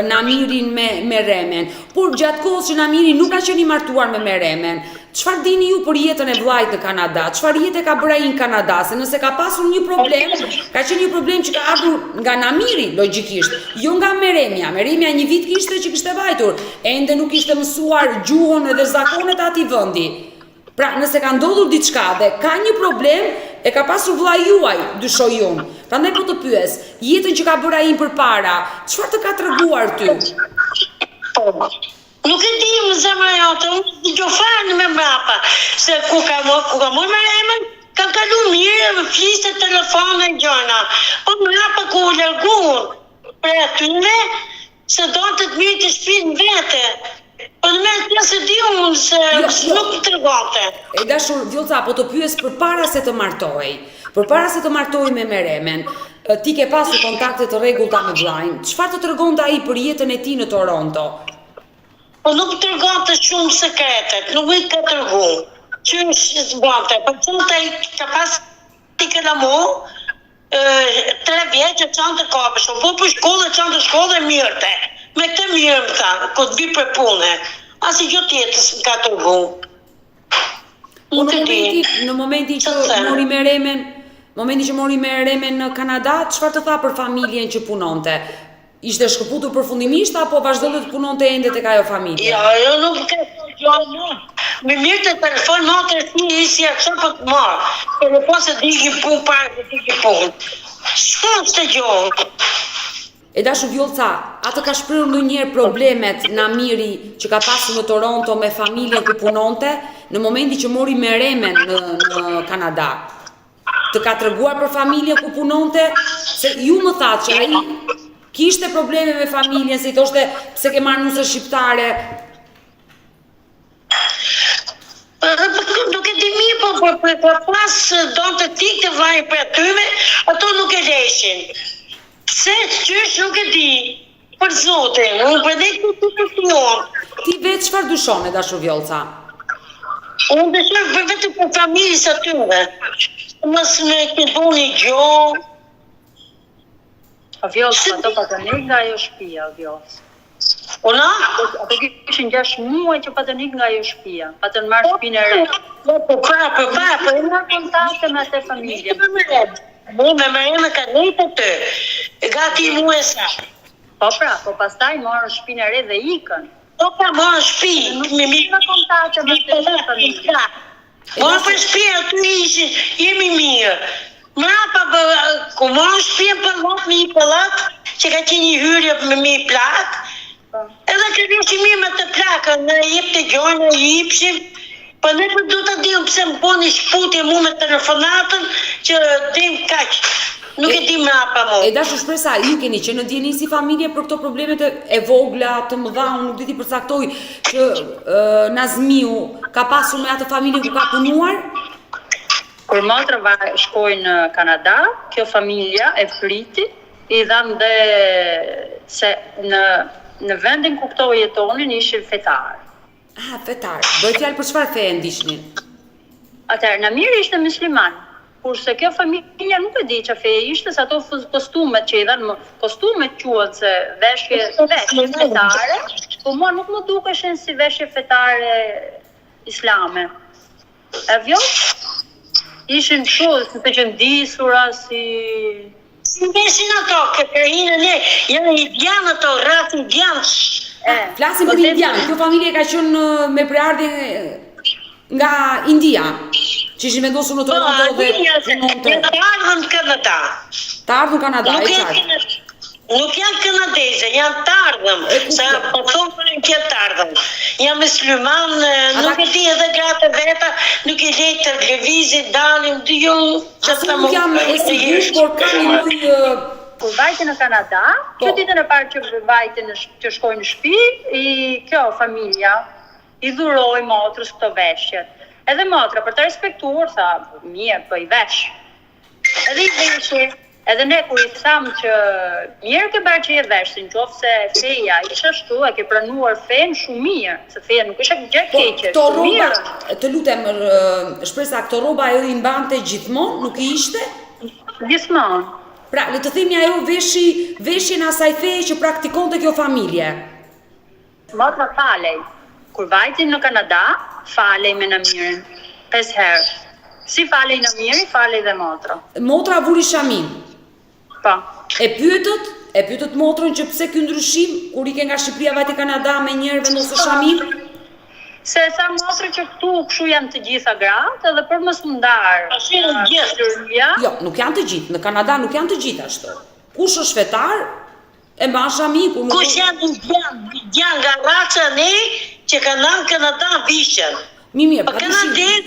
Namirin me Meremen. Por gjatë kohës që Namiri nuk ka qenë i martuar me Meremen, çfarë dini ju për jetën e vëllait në Kanada? Çfarë jete ka bërë ai në Kanada? Se nëse ka pasur një problem, ka qenë një problem që ka ardhur nga Namiri, logjikisht, jo nga Meremja. Meremja një vit kishte që kishte vajtur, ende nuk kishte mësuar gjuhën edhe zakonet e atij vendi. Pra, nëse ka ndodhur diçka dhe ka një problem, e ka pasur vëllai juaj, dyshoj unë. Prandaj po të pyes, jetën që ka bërë ai përpara, çfarë të ka treguar ty? Po. Nuk e di më zemra jote, unë s'dëgjoj fare me mbrapa, se ku ka ku ka marrë Meremen, kanë kalu mirë, fliste telefon e gjëna. Po mbrapa ku u larguan prej atyre, Se donte të merrte shpinë vete. Po në mes të s'e di unë se jo, jo. nuk më tregonte. E dashur Vjollca, po të pyes përpara se të martohej. Përpara se të martohej me Meremen, ti ke pasur kontakte të rregullta me vllain. Çfarë të tregonte ai për jetën e tij në Toronto? Po nuk më tregonte shumë sekretet, nuk më ka tregu. Qysh bënte, po thotë ai ka pas një kalamo, tre vjeç e çonte kopsht, po për shkollë e çonte shkollë e mirrte. Me këtë mirë më tha, kur të vi prej pune. Asnjë gjë tjetër s'më ka tregu. Po në momentin, në momentin që mori Meremen, momentin që mori Meremen në Kanada, çfarë të tha për familjen që punonte? Ishte shkëputur përfundimisht apo vazhdonte të punonte ende tek ajo familje? Jo, jo, nuk ka thënë gjë më. Më merrte telefon motra si i si atë po të marr. Telefon se di ki punë para se di ki punë. S'thoshte gjë. E dashur Vjollca, a të ka shprehur ndonjëherë problemet Namiri që ka pasur në Toronto me familjen ku punonte në momentin që mori Meremen në në Kanada? Të ka treguar për familjen ku punonte? Se ju më thatë që ai kishte probleme me familjen, se i thoshte pse ke marrë nuse shqiptare. Nuk e di mirë, po po po po pas donte të ikte vllai prej atyve, ato nuk e leshin. Pse qysh nuk e di. Për zotin, unë për dhe këtë të të të Ti vetë çfarë dyshon e dashur Vjollca? Unë dyshoj për vetëm për familjes atyre. Mos me të bu një gjo. O Vjollca, ato patën ikë nga ajo shpia, o Vjollca. Una? Ato kishin 6 muaj që patën ikë nga ajo shpia. Patën marrë shpinë e re. Po, po, pra, po, pra, po. Në kontakte me atë familje. Po, me Meremen ka nejtë aty. Gati një muaj sa. Po pra, po pastaj morën shpinë e re dhe ikën. Po pra, morën shpi. Nuk me mi në kontakte me atë familje. Morën për shpi aty ishin, jemi mirë. Mrapa, ku morën shpinë pallat me një pallat, që ka qenë një hyrje me një plak, Po. Edhe kalojshim mirë me të plakën, na jepte gjona, i jipshim, po ne po du të dim pse më boni shkëputje mu me telefonatën që dim kaq. Nuk e di mrapa mu. E dashur Shpresa, ju keni qenë në dijeni si familje për këto problemet e, e vogla, të mëdha, unë nuk di t'i përcaktoj që e, Nazmiu ka pasur me atë familje ku ka punuar? Kur motra va shkoi në Kanada, kjo familja e priti, I dhanë dhe se në në vendin ku këto jetonin ishin fetarë. Ah, fetar. Bëhet fjalë për çfarë feje ndiqnin? Atëherë Namiri ishte mysliman, kurse kjo familja nuk e di çfarë feje ishte, se ato kostumet që i dhanë, kostumet quhen se veshje, veshje fetare, po mua nuk më dukeshin si veshje fetare islame. E vjo? Ishin kështu, si të qëndisura, si... Si veshin ato, ke krahinën e, janë indianë ato, racë indianë. E, Flasim për indianë, kjo familje ka qenë me prejardhje nga India, që ishin vendosur në po, Toronto dhe punonte. Janë të ardhur në Kanada. Të ardhur në Kanada, e qartë. Nuk janë kanadeze, janë të ardhëm, se po thonë për që janë të ardhëm. Janë musliman, nuk e di edhe gratë e veta, nuk i lejnë të lëvizin, dalin, dy jo, që të nuk jam e sigurt, por ka një lloj Kur vajti në Kanada, po. që ditën e parë që vajti në që shkoi në shtëpi, i kjo familja i dhuroi motrës këto veshjet. Edhe motra për të respektuar tha, mirë, po i vesh. Edhe i veshi. Edhe ne kur i thamë që mirë ke bërë që je vesh, se në qoftë se feja ishte ashtu, e ke pranuar fenë shumë mirë, se feja nuk është gjë e Po, keqe, këto shumë rroba, mirë. të lutem, Shpresa, këto rroba ajo i mbante gjithmonë, nuk i hiqte? Gjithmonë. Pra, le të themi ajo veshi veshjen e asaj feje që praktikonte kjo familje. Motra falej. Kur vajti në Kanada, falej me Namirin. 5 herë. Si falej Namiri, falej dhe motra. Motra vuri shaminë. Po. E pyetët? E pyetët motrën që pse ky ndryshim, kur ike nga Shqipëria vajte Kanada menjëherë vendose shaminë? Se e tha motra që këtu kshu janë të gjitha gratë edhe për mos u ndarë nga shoqëria. Jo, nuk janë të gjithë, në Kanada nuk janë të gjithë ashtu. Kush është fetar, E mban shaminë kur nuk. Kush janë indian, indian nga raca ne që kanë ardhur në Kanada vishen. Mi mirë, Po kanadez,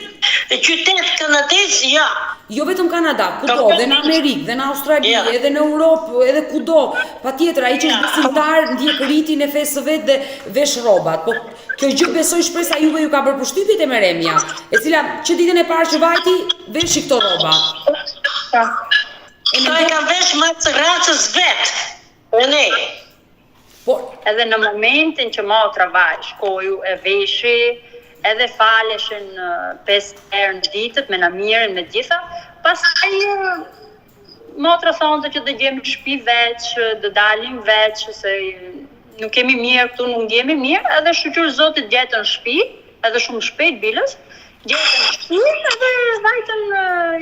qytet kanadez jo. Jo vetëm Kanada, kudo, dhe në Amerikë, dhe në Australi, ja. edhe në Europë, edhe kudo. Patjetër, ai që është besimtar ndjek ritin e fesë së vet dhe vesh rrobat. Po kjo gjë besoj Shpresa juve ju ka bërë përshtypje te Meremja, e cila që ditën e parë që vajti veshi këto rroba. Po. Këto e kanë vesh mas racës vet. E ne. Po edhe në momentin që motra vaj, shkoi e veshi, edhe faleshin 5 herë në ditët me Namirin me gjitha, pastaj motra thonte që do gjejmë shtëpi veç, do dalim veç, se nuk kemi mirë këtu, nuk ndjehemi mirë, edhe shyqyr Zotit gjetën shtëpi, edhe shumë shpejt bilës, gjetën shtëpi edhe vajtën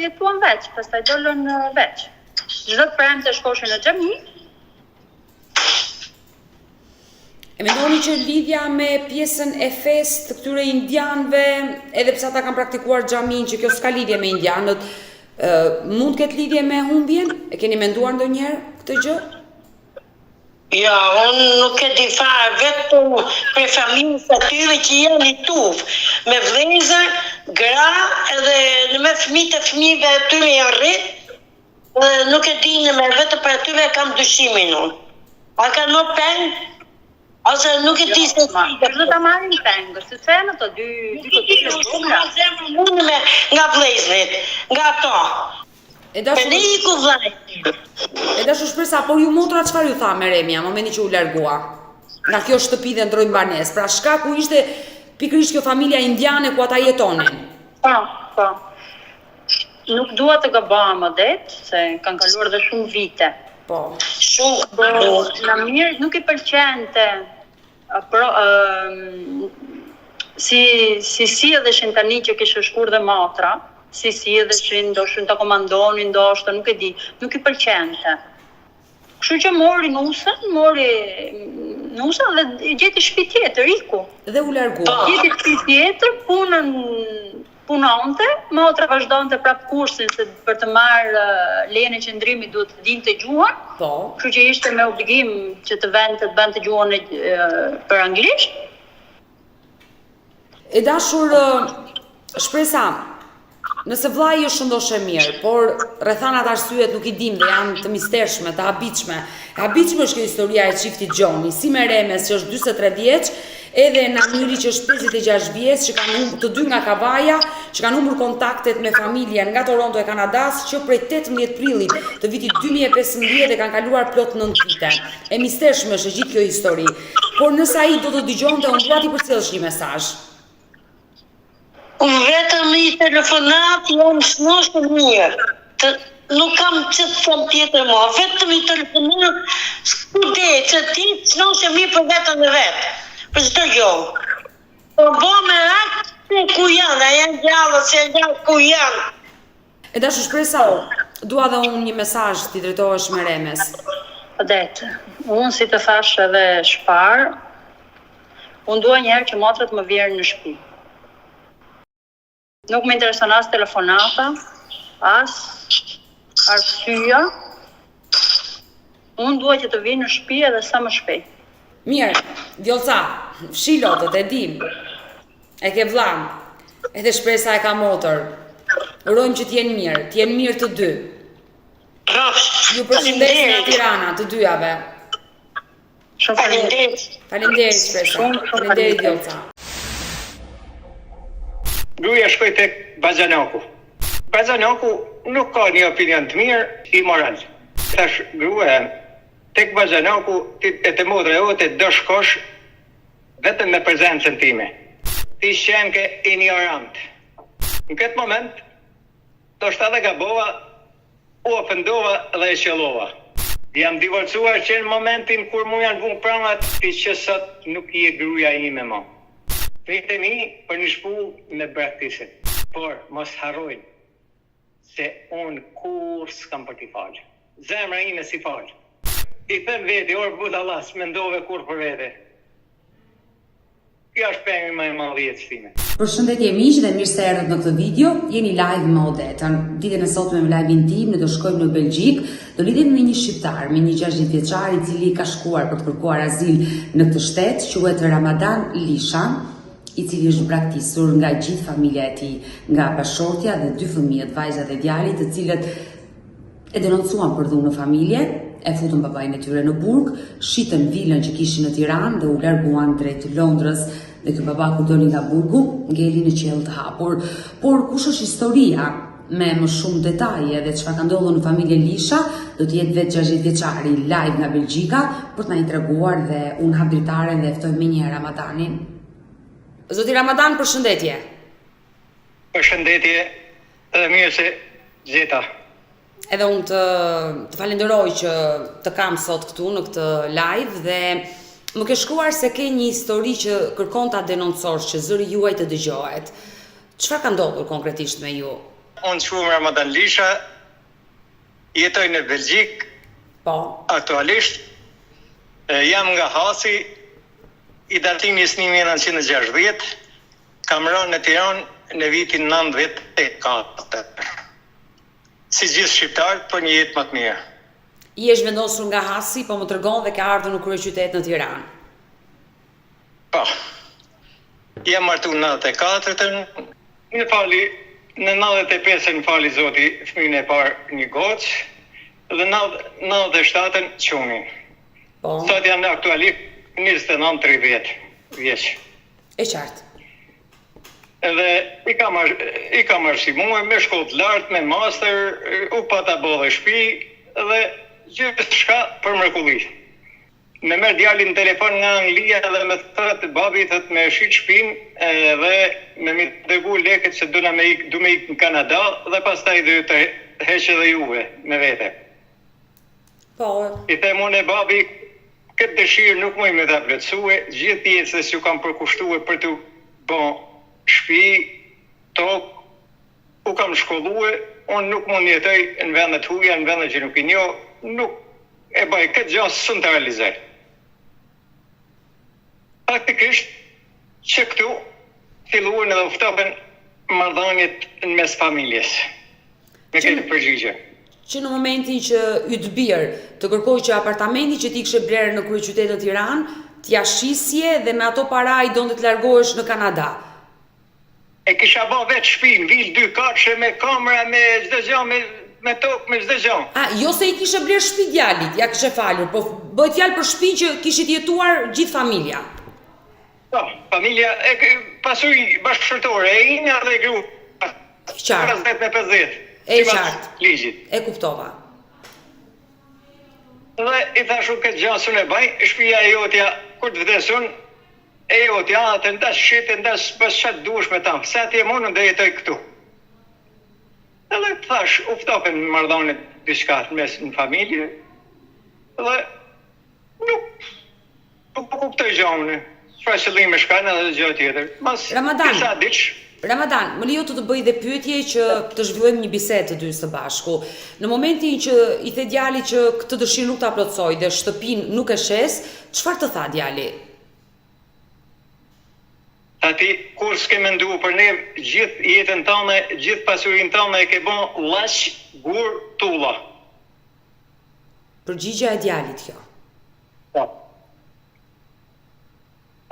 jetuan veç, pastaj dolën veç. Çdo të premte shkoshin në xhami. E mendoni që lidhja me pjesën e fesë të këtyre indianëve, edhe pse ata kanë praktikuar xhaminë, që kjo s'ka lidhje me indianët, mund të ketë lidhje me humbjen? E keni menduar ndonjëherë këtë gjë? Jo, unë nuk e di fare, vetëm prej familjes atyre që janë një tufë, me vëllezër, gra edhe në me fëmijët e fëmijëve atyre janë rrit, dhe nuk e di në me vetëm për atyre kam dyshimin unë. A kanë marrë peng? Ose nuk e di se si. Jo, do ta marrin peng, sepse janë ato dy dy kotele të vogla. Unë me nga vëllezërit, nga ato. E dashur. Pse iku vllai? E dashur Shpresa, por ju motra çfarë ju tha Meremja, momentin që u largua nga kjo shtëpi dhe ndroi banesë. Pra shkaku ishte pikërisht kjo familja indiane ku ata jetonin. Po, po. Nuk dua të gabohem Odet, se kanë kaluar dhe shumë vite. Po. Shumë. Po, Namirit nuk i pëlqente Pro, si si silleshin tani që kishte shkuar dhe motra, si silleshin, doshin ta komandonin, ndoshta, nuk e di, nuk i pëlqente. Kështu që mori nusen, mori nusen dhe gjeti shtëpi tjetër, iku. Dhe u largua. Gjeti shtëpi tjetër, punën punonte, motra vazhdonte prap kursin se për të marrë lejen e qëndrimit duhet të dinte gjuhën. Po. Kështu që ishte me obligim që të vente të bënte gjuhën e, për anglisht. E dashur Shpresa, nëse vllai është shëndosh e mirë, por rrethanat arsyet nuk i dimë dhe janë të mistershme, të habitshme. E habitshme është kjo historia e çiftit Gjoni, si Meremes që është 43 vjeç, Edhe Namiri që është 56 vjeç, që kanë humbur të dy nga Kavaja, që kanë humbur kontaktet me familjen nga Toronto e Kanadas që prej 18 prillit të vitit 2015 dhe kanë kaluar plot 9 vite. E mistershme është e gjithë kjo histori. Por nëse ai do të dëgjonte, unë dua t'i përcjellësh një mesazh. Unë vetëm një telefonat jam shnosh e mirë. Të, nuk kam që të them tjetër mo, vetëm një telefonat s'ku de, që ti shnosh e mirë për vetën e vet, për çdo gjë. Po bo merak se ku janë, a janë gjallë, se janë gjallë, ku janë. E dashur Shpresa, dua dhe unë një mesazh t'i drejtohesh Meremes. Odet, unë si të thash edhe shparë, unë dua një herë që motra të më vjerë në shtëpi. Nuk më intereson as telefonata, as arsyeja. Unë dua që të vinë në shtëpi edhe sa më shpejt. Mirë, Vjollca, fshi lotët, e dim. E ke vllanë. Edhe Shpresa e ka motër. Urojmë që të jenë mirë, të jenë mirë të dy. Rrofsh. Ju përshëndes nga Tirana, të dyjave. Shumë faleminderit. Faleminderit Shpresa. Faleminderit Vjollca. Gruaja shkoi tek baxhanaku. Baxhanaku nuk ka një opinion të mirë, imoral. Thash grua, tek baxhanaku ti e te motra jote do shkosh vetëm me prezencën time. Ti qenke injorant. Në këtë moment, ndoshta edhe gabova, u ofendova dhe e qëllova. Jam divorcuar që në momentin kur mu janë vu prangat ti që sot nuk je gruaja ime mo. Fëmijët e mi për një shpullë me braktisën. Por mos harrojnë se unë kurrë s'kam për t'i falë. Zemra ime s'i fal. I them veti, or budalla, s'mendove kurrë për vete. Ky është pengimi më i madh i jetës time. Përshëndetje miq dhe mirë se erdhët në këtë video. Jeni live me Odetën. Ditën e sotme me live-in tim ne do shkojmë në Belgjikë, do lidhemi me një shqiptar, me një 60 vjeçar i cili ka shkuar për të kërkuar azil në këtë shtet, quhet Ramadan Lisha, i cili është braktisur nga gjithë familja e tij, nga bashkëshortja dhe dy fëmijët, vajza dhe djali, të cilët E denoncuan për dhunë në familje, e futën babain e tyre në burg, shitën vilën që kishin në Tiranë dhe u larguan drejt Londrës. Dhe ky baba kur doli nga burgu, ngeli në qiell të hapur. Por kush është historia me më shumë detaje dhe çfarë ka ndodhur në familjen Lisha, do të jetë vetë 60 vjeçari live nga Belgjika për të na i treguar dhe unë hap dritaren dhe e ftoj menjëherë Ramadanin. Zoti Ramadan, përshëndetje. Përshëndetje edhe mirë se gjeta. Edhe unë të të falenderoj që të kam sot këtu në këtë live dhe më ke shkruar se ke një histori që kërkon ta denoncosh, që zëri juaj të dëgjohet. Çfarë ka ndodhur konkretisht me ju? Unë quhem Ramadan Lisha, jetoj në Belgjikë. Po. Aktualisht jam nga Hasi, i datëlindjes 1960, Kam rënë në Tiranë në vitin 94. Si gjithë shqiptarët për një jetë më të mirë. Je zhvendosur nga Hasi, po më tregon dhe ke ardhur në kryeqytet në Tiranë. Po. Jam martu në 94-ën. Më fali, në 95-ën më fali Zoti fëmijën e parë një gocë dhe në 97-ën çunin. Po. Sot janë aktualisht 29-30 vjeç. E qartë. Edhe i kam i kam arsimuar me shkollë të lartë, me master, u pata bo dhe shpi dhe gjithçka për mrekulli. Me merr djali në telefon nga Anglia dhe me thotë babi thotë me shit shpinë dhe me m'i dërgu lekët se duna me ik, du me ik në Kanada dhe pastaj do ju tërheq edhe juve me vete. Po. I them unë babi, këtë dëshirë nuk muj me ta plotësue, gjithë jetës ju kam përkushtue për t'u bo shpi, tokë, u kam shkollue, unë nuk mund jetoj në vende të huja, në vende që nuk i njoh, nuk e baj këtë gja s'mund ta realizoj. Faktikisht, që këtu filluan edhe u ftohën marrëdhëniet në mes familjes. Me këtë përgjigje. Që në momentin që yt bir të kërkoi që apartamentin që ti kishe blerë në kryeqytet në Tiranë, t'ia shisje dhe me ato para ai donte të largohesh në Kanada. E kisha ba vetë shpinë, vilë dy katëshe me kamera, me çdo gjë, me me tokë, me çdo gjë. A, jo se i kishe blerë shpi djalit, ia kishe falur, po bëhet fjalë për shpinë që kishit jetuar gjithë familja. Po, familja e pasuri bashkëshortore e imja dhe e gruas. E qartë. 50 me 50. E qartë. Ligjit. E kuptova. Dhe i thashë unë këtë gjë s'un e baj, shpia e jotja kur të vdes unë, e jotja atë ndash shit, ndash bësh çfarë duash me ta, se atje më unë do jetoj këtu. Edhe thash, u ftohën marrëdhëniet diçka në mes në familje dhe nuk Nuk po kuptoj gjë unë. Çfarë qëllimesh kanë edhe gjë tjetër. Mas Ramadan, disa ditësh Ramadan, më lejo të të bëj dhe pyetje që të zhvillojmë një bisedë të dy së bashku. Në momentin që i the djalit që këtë dëshirë nuk ta plotësoj dhe shtëpinë nuk e shes, çfarë të tha djali? Tha ti kurrë s'ke mendu për ne gjithë jetën tënde, gjithë pasurinë tënde e ke bo llaç, gur, tulla. Përgjigja e djalit kjo. Po.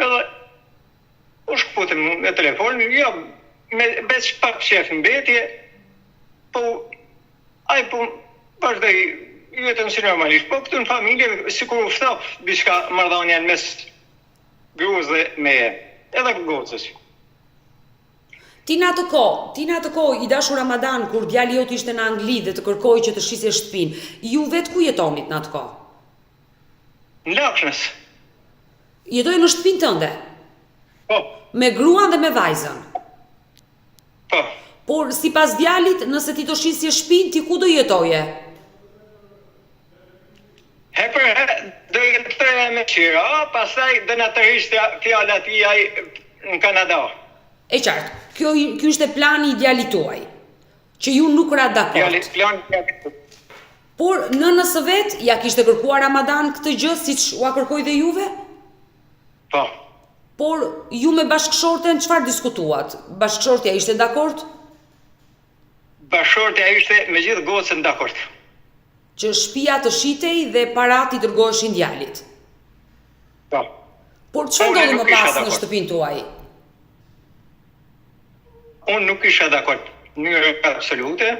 Edhe u shkëputëm me telefon, jo, me veç pak qef mbetje, po ai po vazhdoi jetën si normalisht. Po këtu në familje sikur u ftoh diçka marrëdhënia në mes gruas dhe meje, edhe gocës. Ti në atë kohë, ti në atë kohë i dashur Ramadan kur djali jot ishte në Angli dhe të kërkoi që të shisje shtëpinë, ju vetë ku jetonit në atë kohë? Në Lakshnës. Jetoje në shtëpinë tënde? Po. Me gruan dhe me vajzën? Po. Por sipas djalit, nëse ti do shisje shtëpinë, ti ku do jetoje? Herë për herë do jetoja me qira, pastaj do na tërhiqte fjala atij ai në Kanada. E qartë. Kjo ky ishte plani i djalit tuaj, që ju nuk ratë dakord. Djali, plani i djalit tim. Por nënës së vet ia kishte kërkuar Ramadan këtë gjë siç ua kërkoi dhe juve? Po. Por ju me bashkëshorten çfarë diskutuat? Bashkëshortja ishte dakord? Bashkëshortja ishte me gjithë gocën dakord. Që shpia të shitej dhe paratë t'i dërgoheshin djalit. Po. Por çfarë ndodhi më pas në shtëpinë tuaj? Unë nuk isha dakord në mënyrë absolute.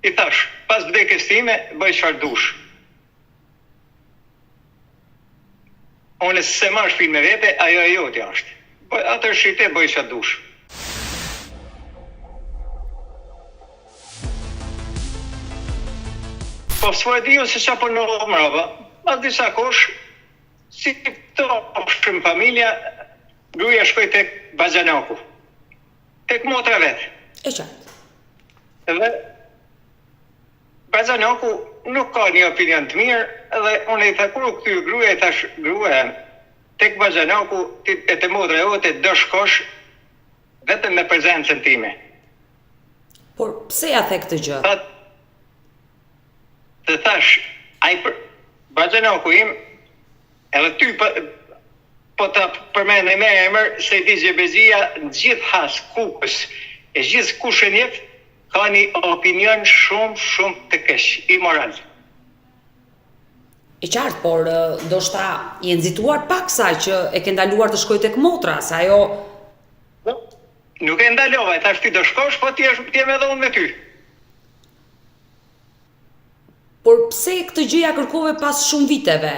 I thash, pas vdekjes time, bëj çfarë dush. Unë s'e marr shpinë me vete, ajo e jotja është. Po atë shite bëj ça dush. Po s'po e di unë se ça po ndodh mbrapa. Pas disa kohësh, si thoshim familja, gruaja shkoi tek baxhanaku. Tek motra vet. E qartë. Dhe Baxhanaku nuk ka një opinion të mirë dhe unë i tha kur u kthye gruaja i thash grua tek baxhanaku ti e te motra jote do shkosh vetëm me prezencën time. Por pse ia the këtë gjë? Tha të thash ai për baxhanaku im edhe ty po, po ta përmendi me emër se di Xhebexhia në gjithë Has, Kukës e gjithë kush e njeh Ka një opinion shumë shumë të keq, imoral. E qartë, por ndoshta je nxituar paksa që e ke ndaluar të shkojë tek motra, se ajo Po, nuk e ndalova, i thash ti do shkosh, po ti të jem edhe unë me ty. Por pse këtë gjë ia kërkove pas shumë viteve?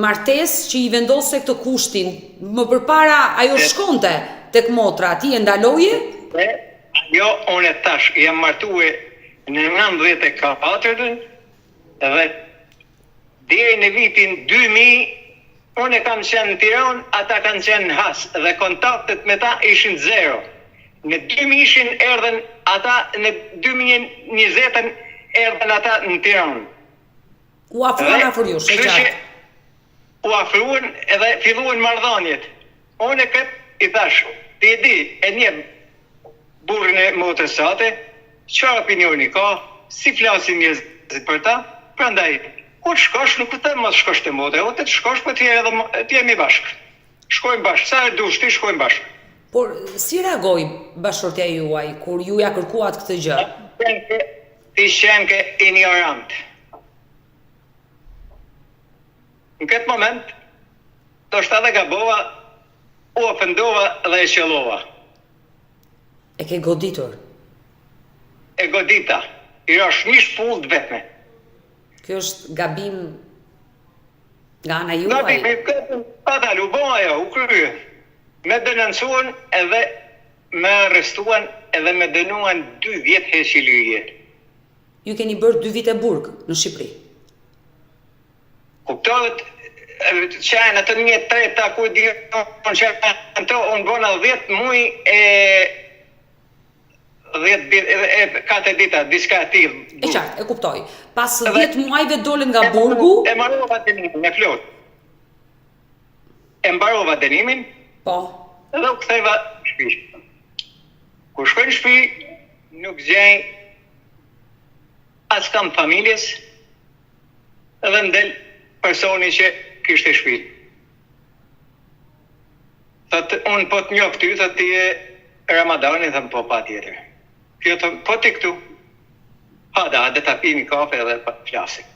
Martesë që i vendose këtë kushtin, më përpara ajo shkonte tek motra, ti e ndaloje? E, jo, unë e thash, jam martue në 94-ën dhe deri në vitin 2000 unë kam qenë në Tiranë, ata kanë qenë në Has dhe kontaktet me ta ishin zero. Në 2000-shin erdhën ata, në 2020-ën erdhën ata në Tiranë. U afruan afër jush, e qartë. U afruan edhe filluan marrëdhëniet. Unë këtë i thash, ti e di, e njeh burrin e motrës sate, çfarë opinioni ka, si flasin njerëzit për ta, prandaj kur të shkosh nuk të them mos shkosh te motra jote, të shkosh po të edhe të jemi bashkë. Shkojmë bashkë, sa herë dush ti shkojmë bashkë. Por si reagoi bashkëshortja juaj kur ju ia kërkuat këtë gjë? Ti qenke injorant. Në këtë moment, ndoshta edhe gabova, u ofendova dhe e qëllova. E ke goditur? E godita. I rash një shpullë të vetme. Kjo është gabim nga ana juaj? Gabim, fatal, u bo ajo, u krye. Me denoncuan edhe Me arrestuan edhe me dënuan dy vjet heqje lirie. Ju keni bërë dy vite burg në Shqipëri. Kuptohet që janë ato një treta ku di unë që janë to, unë bona 10 muaj e 10 ditë e 4 dita, diçka e tillë. E qartë, e kuptoj. Pas 10 muajve dolët nga burgu. E mbarova dënimin me plot. E mbarova dënimin. Po. Dhe u ktheva në shtëpi. Kur shkoj në shtëpi, nuk gjej askënd familjes dhe më del personi që kishte shtëpinë. Thotë, unë po të njoh ty, thotë ti je Ramadani, them po patjetër. Kjo thotë, po ti këtu. Hajde, hajde ta pimi kafe edhe flasim.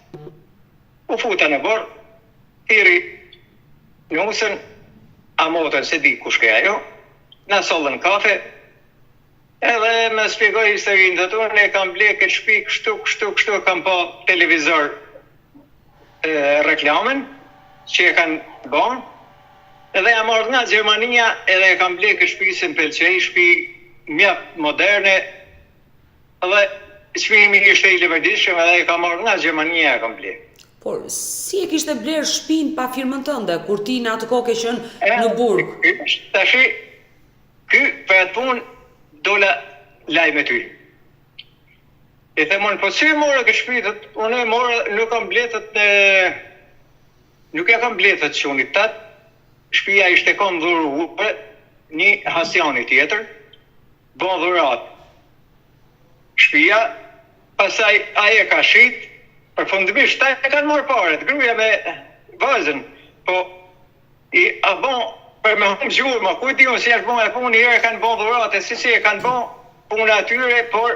U futa në oborr, Thirri nusen, a motrën s'e di kush ke ajo, na sollën kafe, edhe më shpjegoi historinë, thotë unë e kam ble këtë shpi kështu, kështu, kështu, e kam pa televizor reklamën që e kanë ba, edhe jam ardhë nga Gjermania edhe e kam ble këtë shpi se më pëlqej, shpi mjaft moderne dhe çmimi ishte i leverdishëm edhe e kam marrë nga Gjermania e kam ble. Por, si e kishte blerë shpinë pa firmën tënde, kur ti në atë kohë ke qenë në burg? Tashi, ky për atë punë dola live me ty. I them unë, po si e more këtë shpi, thot, unë e mora, nuk kam ble, thot, në... nuk ja kam ble, thot, çunit tat, shpia ishte kon dhurue, një hasjani tjetër, bon dhurat. Shpia, pastaj ai e ka shit, përfundimisht ta e kanë marrë paret, gruaja me vajzën, po i a bon për me humb gjurma, ku e di unë si është bon e punë, një herë e kanë bon dhuratë, si si e kanë bon puna atyre, por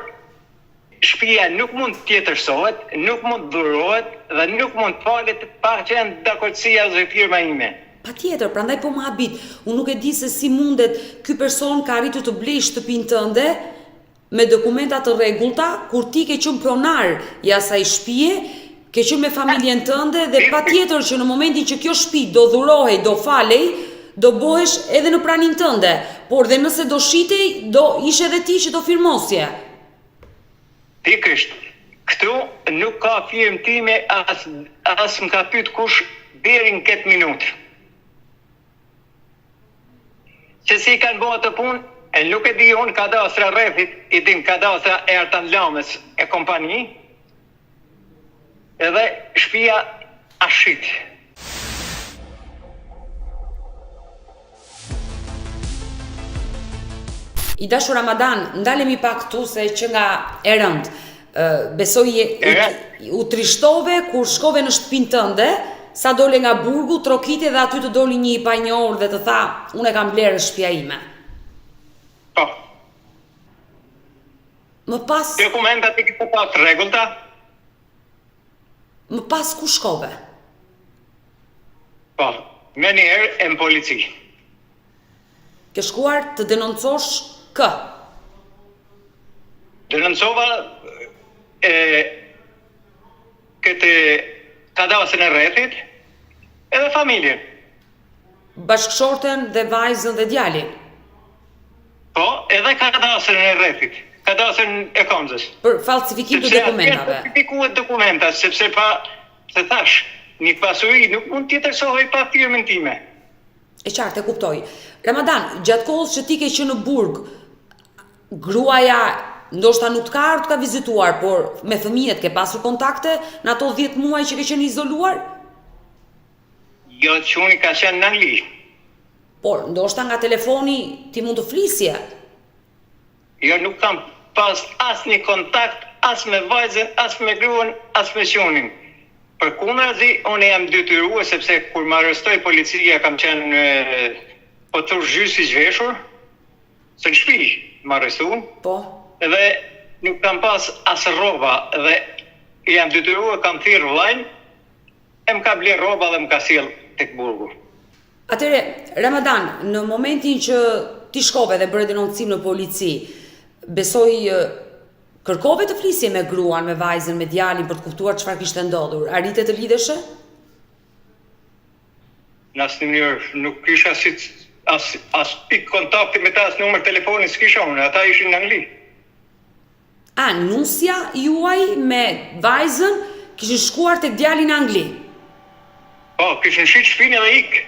shpia nuk mund të tjetërsohet, nuk mund të dhurohet dhe nuk mund të falet pa qenë dakordësia ose firma ime. Patjetër, prandaj po më habit. Unë nuk e di se si mundet ky person ka arritur të blejë shtëpinë tënde me dokumenta të rregullta, kur ti ke qenë pronar i asaj shtëpie, ke qenë me familjen tënde dhe patjetër që në momentin që kjo shtëpi do dhurohej, do falej, do bëhesh edhe në praninë tënde, por dhe nëse do shitej, do ishe edhe ti që do firmosje. Pikërisht, këtu nuk ka firmë time as as më ka pyet kush deri në këtë minutë. Se si kanë bo atë punë, e nuk e di unë kadastra rrethit, i din kadastra e Artan Lamës e kompani, edhe shpia asht shit. I dashur Ramadan, ndalemi pak këtu se qenka e rëndë. Besoj je, u, u trishtove kur shkove në shtëpinë tënde, sa dole nga burgu, trokite dhe aty të doli një i panjohur dhe të tha, unë e kam blerë është shtëpia ime. Po. Më pas Dokumentat i kishte pas të rregullta? Më pas ku shkove? Po, menjëherë e në polici. Ke shkuar të denoncosh kë? Denoncova e këtë kadastrën e rrethit edhe familjen. Bashkëshorten dhe vajzën dhe djalin. Po, edhe kadastrën e rrethit, kadastrën e Kamzës. Për falsifikim të dokumentave. Sepse falsifikuat dokumenta, sepse pa, të thash, një pasuri nuk mund të tjetërsohej pa firmën time. E qartë, e kuptoj. Ramadan, gjatë kohës që ti ke qenë në burg, gruaja ndoshta nuk të ka ardhur të ka vizituar, por me fëmijët ke pasur kontakte në ato 10 muaj që ke qenë izoluar? Jo, çuni ka qenë në Angli. Por, ndoshta nga telefoni ti mund të flisje. Jo, nuk kam pas asnjë kontakt as me vajzën, as me gruan, as me çunin. Përkundrazi, unë jam detyrue sepse kur më arrestoi policia kam qenë po thush gjysë i zhveshur, se në shtëpi më arrestuan. Po. Dhe nuk kam pas as rroba dhe jam detyrue kam thirrë vllajn E më ka blerë rroba dhe më ka sjellë tek burgu. Atëherë, Ramadan, në momentin që ti shkove dhe bëre denoncim në polici, besoj kërkove të flisje me gruan, me vajzën, me djalin për të kuptuar çfarë kishte ndodhur. Arrite të lidheshe? Në asnjë mënyrë, nuk kisha si as as pikë kontakti me ta, as numër telefoni s'kisha unë, ata ishin në Angli. A, nusja juaj me vajzën kishin shkuar tek djali në Angli? Po, kishin shit shpinë edhe ik.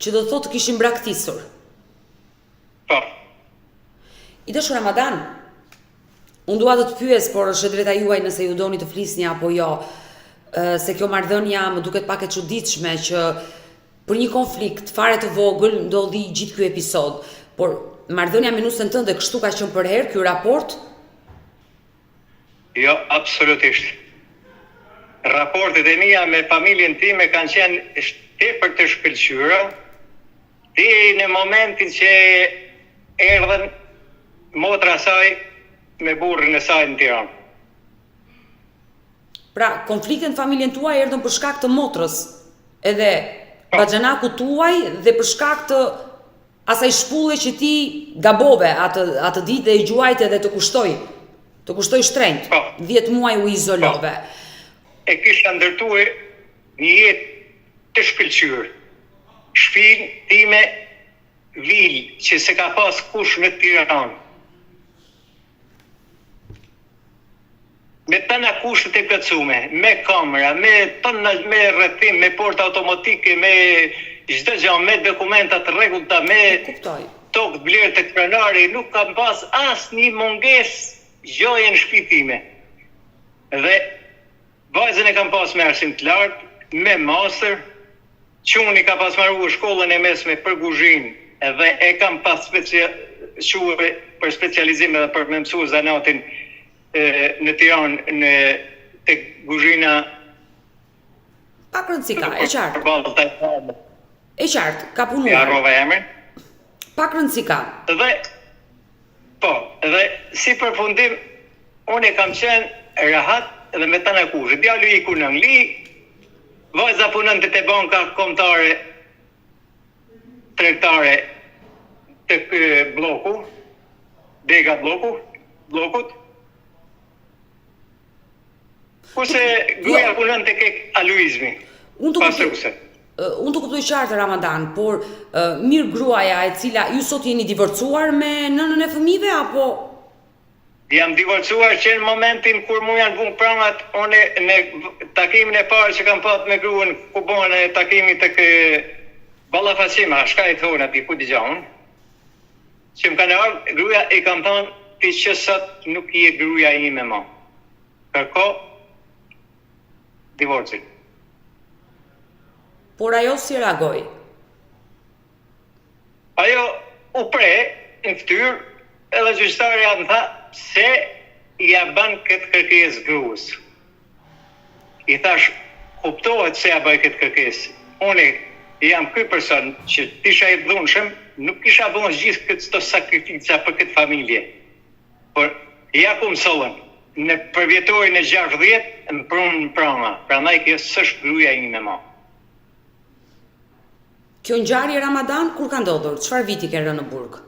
Që do të thotë të kishin braktisur. Po. I dashur Ramadan, unë dua të të pyes, por është e drejta juaj nëse ju doni të flisni apo jo, se kjo marrëdhënia më duket pak e çuditshme që Për një konflikt fare të vogël ndodhi gjithë ky episod, por marrëdhënia me nusen tënde kështu ka qenë përherë ky raport? Jo, absolutisht. Raportet e mia me familjen time kanë qenë tepër të shkëlqyera deri në momentin që erdhën motra e saj me burrin e saj në Tiranë. Pra, konfliktet në familjen tuaj erdhën për shkak të motrës, edhe po. baxhanakut tuaj dhe për shkak të asaj shpulle që ti gabove atë atë ditë dhe e gjuajte dhe të kushtoi. Të kushtoi shtrenjtë. Po. 10 muaj u izolove. Po. E kisha ndërtue një jetë të shkëlqyer. Shpinë time. Vilë që s'e ka pas kush në Tiranë. Me tëna kushtet e plotësume, me kamera, me tëna me rrethim, me porta automatike, me çdo gjë, me dokumenta të rregullta, me tokë të blerë tek pronari, nuk kam pas asnjë mungesë gjoje në shtëpi time. Dhe vajzën e kam pas me arsim të lartë, me master, Çuni ka pas maru shkollën e mesme për guzhinë dhe e kam pas çue për specializim edhe për me mësu zanatin në Tiranë në tek guzhina Pak rëndësi ka, e qartë. E qartë, ka punuar. Ja harrova emrin. Pak rëndësi ka. Dhe Po, dhe si përfundim, unë kam qenë rahat dhe me tana kushtet. Djali iku në Angli, vajza punonte te banka kombëtare tregtare tek blloku, dega blloku, bllokut. Kurse gruaja jo. punon tek Aluizmi. Unë të kuptoj. Unë të kuptoj qartë Ramadan, por mirë gruaja e cila ju sot jeni divorcuar me nënën e fëmijëve apo Jam divorcuar që në momentin kur mu janë vunë prangat, unë në takimin e parë që kam pat me gruan ku bënë takimi tek ballafaqim, a shka i thonë aty, ku dëgja unë, që më kanë ardhë, gruaja i kam thonë, ti që sot nuk je gruaja ime ma. Kërko divorcin. Por ajo si reagoi? Ajo u pre në fytyrë edhe gjyqtarja më tha pse ia bën këtë kërkesë gruas. I thash kuptohet pse ia bëj këtë kërkesë. Unë jam ky person që t'isha i dhunshëm, nuk kisha bën gjithë këto sakrifica për këtë familje. Por, ja ku më sollën, në përvjetorin e 60 më prunë në pranga, prandaj kjo s'është gruaja ime ma. Kjo ngjarje Ramadan kur ka ndodhur? Çfarë viti ke rënë në burg?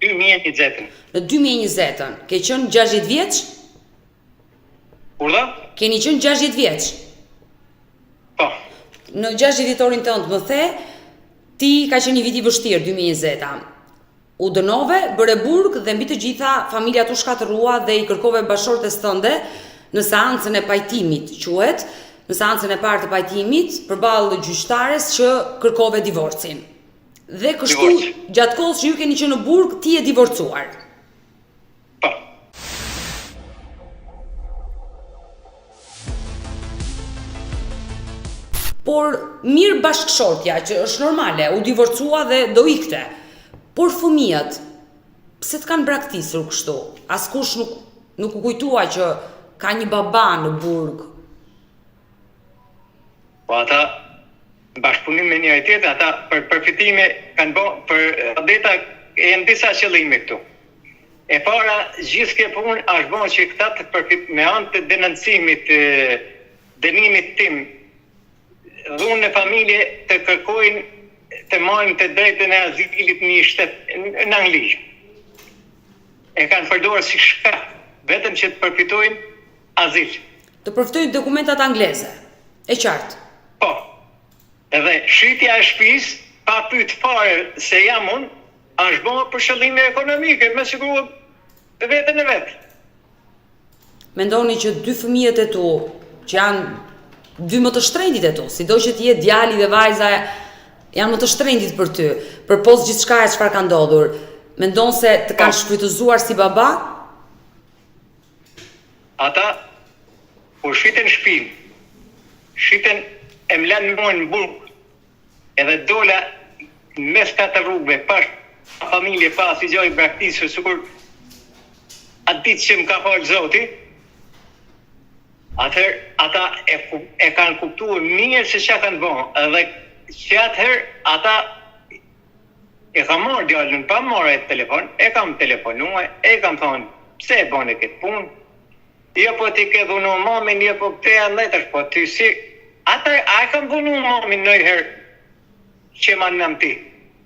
2020-ën. Në 2020-ën, ke qenë 60 vjeç? Urdhë? Keni qenë 60 vjeç? Po. Në 60 vjetorin tënd më the, ti ka qenë një vit i vështirë 2020-a. U dënove, bëre burg dhe mbi të gjitha familja t'u shkatërrua dhe i kërkove bashkëshortes tënde në seancën e pajtimit, quhet, në seancën e parë të pajtimit, përballë gjyqtares që kërkove divorcin. Dhe kështu gjatë kohës që ju keni qenë në burg, ti je divorcuar. Po. Por mirë bashkëshortja që është normale, u divorcua dhe do ikte. Por fëmijët, pse të kanë braktisur kështu? Askush nuk nuk u kujtua që ka një baba në burg. Po ata në bashkëpunim me njëri tjetrin, ata për përfitime kanë bo për adeta janë disa qëllime këtu. E para, gjithë kjo punë është bo që këta të përfit me anë të denoncimit të dënimit tim dhunë në familje të kërkojnë të marrin të drejtën e azilit në një shtet në Angli. E kanë përdorur si shkak vetëm që të përfitojnë azil. Të përfitojnë dokumentat angleze. E qartë. Po. Edhe shitja e shtëpisë pa pyet fare se jam unë, është bërë për qëllime ekonomike, me siguru veten e vet. Mendoni që dy fëmijët e tu, që janë dy më të shtrenjtit e tu, sido që të jetë djali dhe vajza janë më të shtrenjtit për ty, përpos gjithçka e çfarë ka ndodhur, mendon se të kanë po. shfrytëzuar si baba? Ata kur shitën shpinë, shitën e më lanë mua në burg, edhe dola në mes katër rrugëve, pa familje, pa asnjë gjë i braktisur, sikur atë ditë që më ka falë Zoti, atëherë ata e, e kanë kuptuar mirë se çka kanë bërë, edhe që atëherë ata E kam marrë djalin pa marrë atë telefon, e kam telefonue, e kam thonë, pse e bone këtë punë? Jo po ti ke dhunu mamin, jo po këte e letër, po ty si... Ata, a e kam dhunu mamin ndonjëherë që ma nëm ti,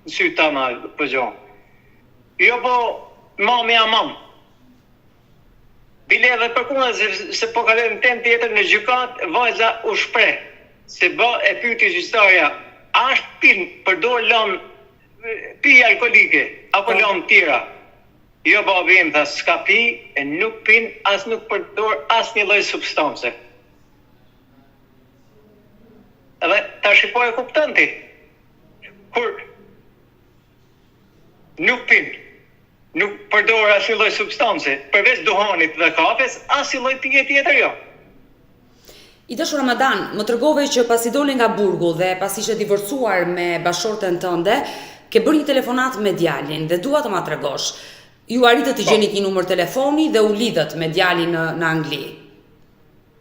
në sy ta ma po gjo. Jo po mami a mam. Bile edhe përkundër se, se po kalojmë temë tjetër në gjykatë, vajza u shpreh se ba e pyeti gjyqtarja, a është ti përdor lëndë? pije alkoolike apo po. lëndë tjera. Jo babi im tha s'ka pi e nuk pin as nuk përdor asnjë lloj substance. Edhe tash po e kupton ti. Kur nuk pin, nuk përdor asnjë lloj substance, përveç duhanit dhe kafes, asnjë lloj pije tjetër jo. I dashur Ramadan, më tregove që pasi dole nga burgu dhe pasi ishe divorcuar me bashkëshorten tënde, ke bërë një telefonatë me djalin dhe dua të ma tregosh. Ju arritët të po. gjenit një numër telefoni dhe u lidhët me djalin në, në Angli.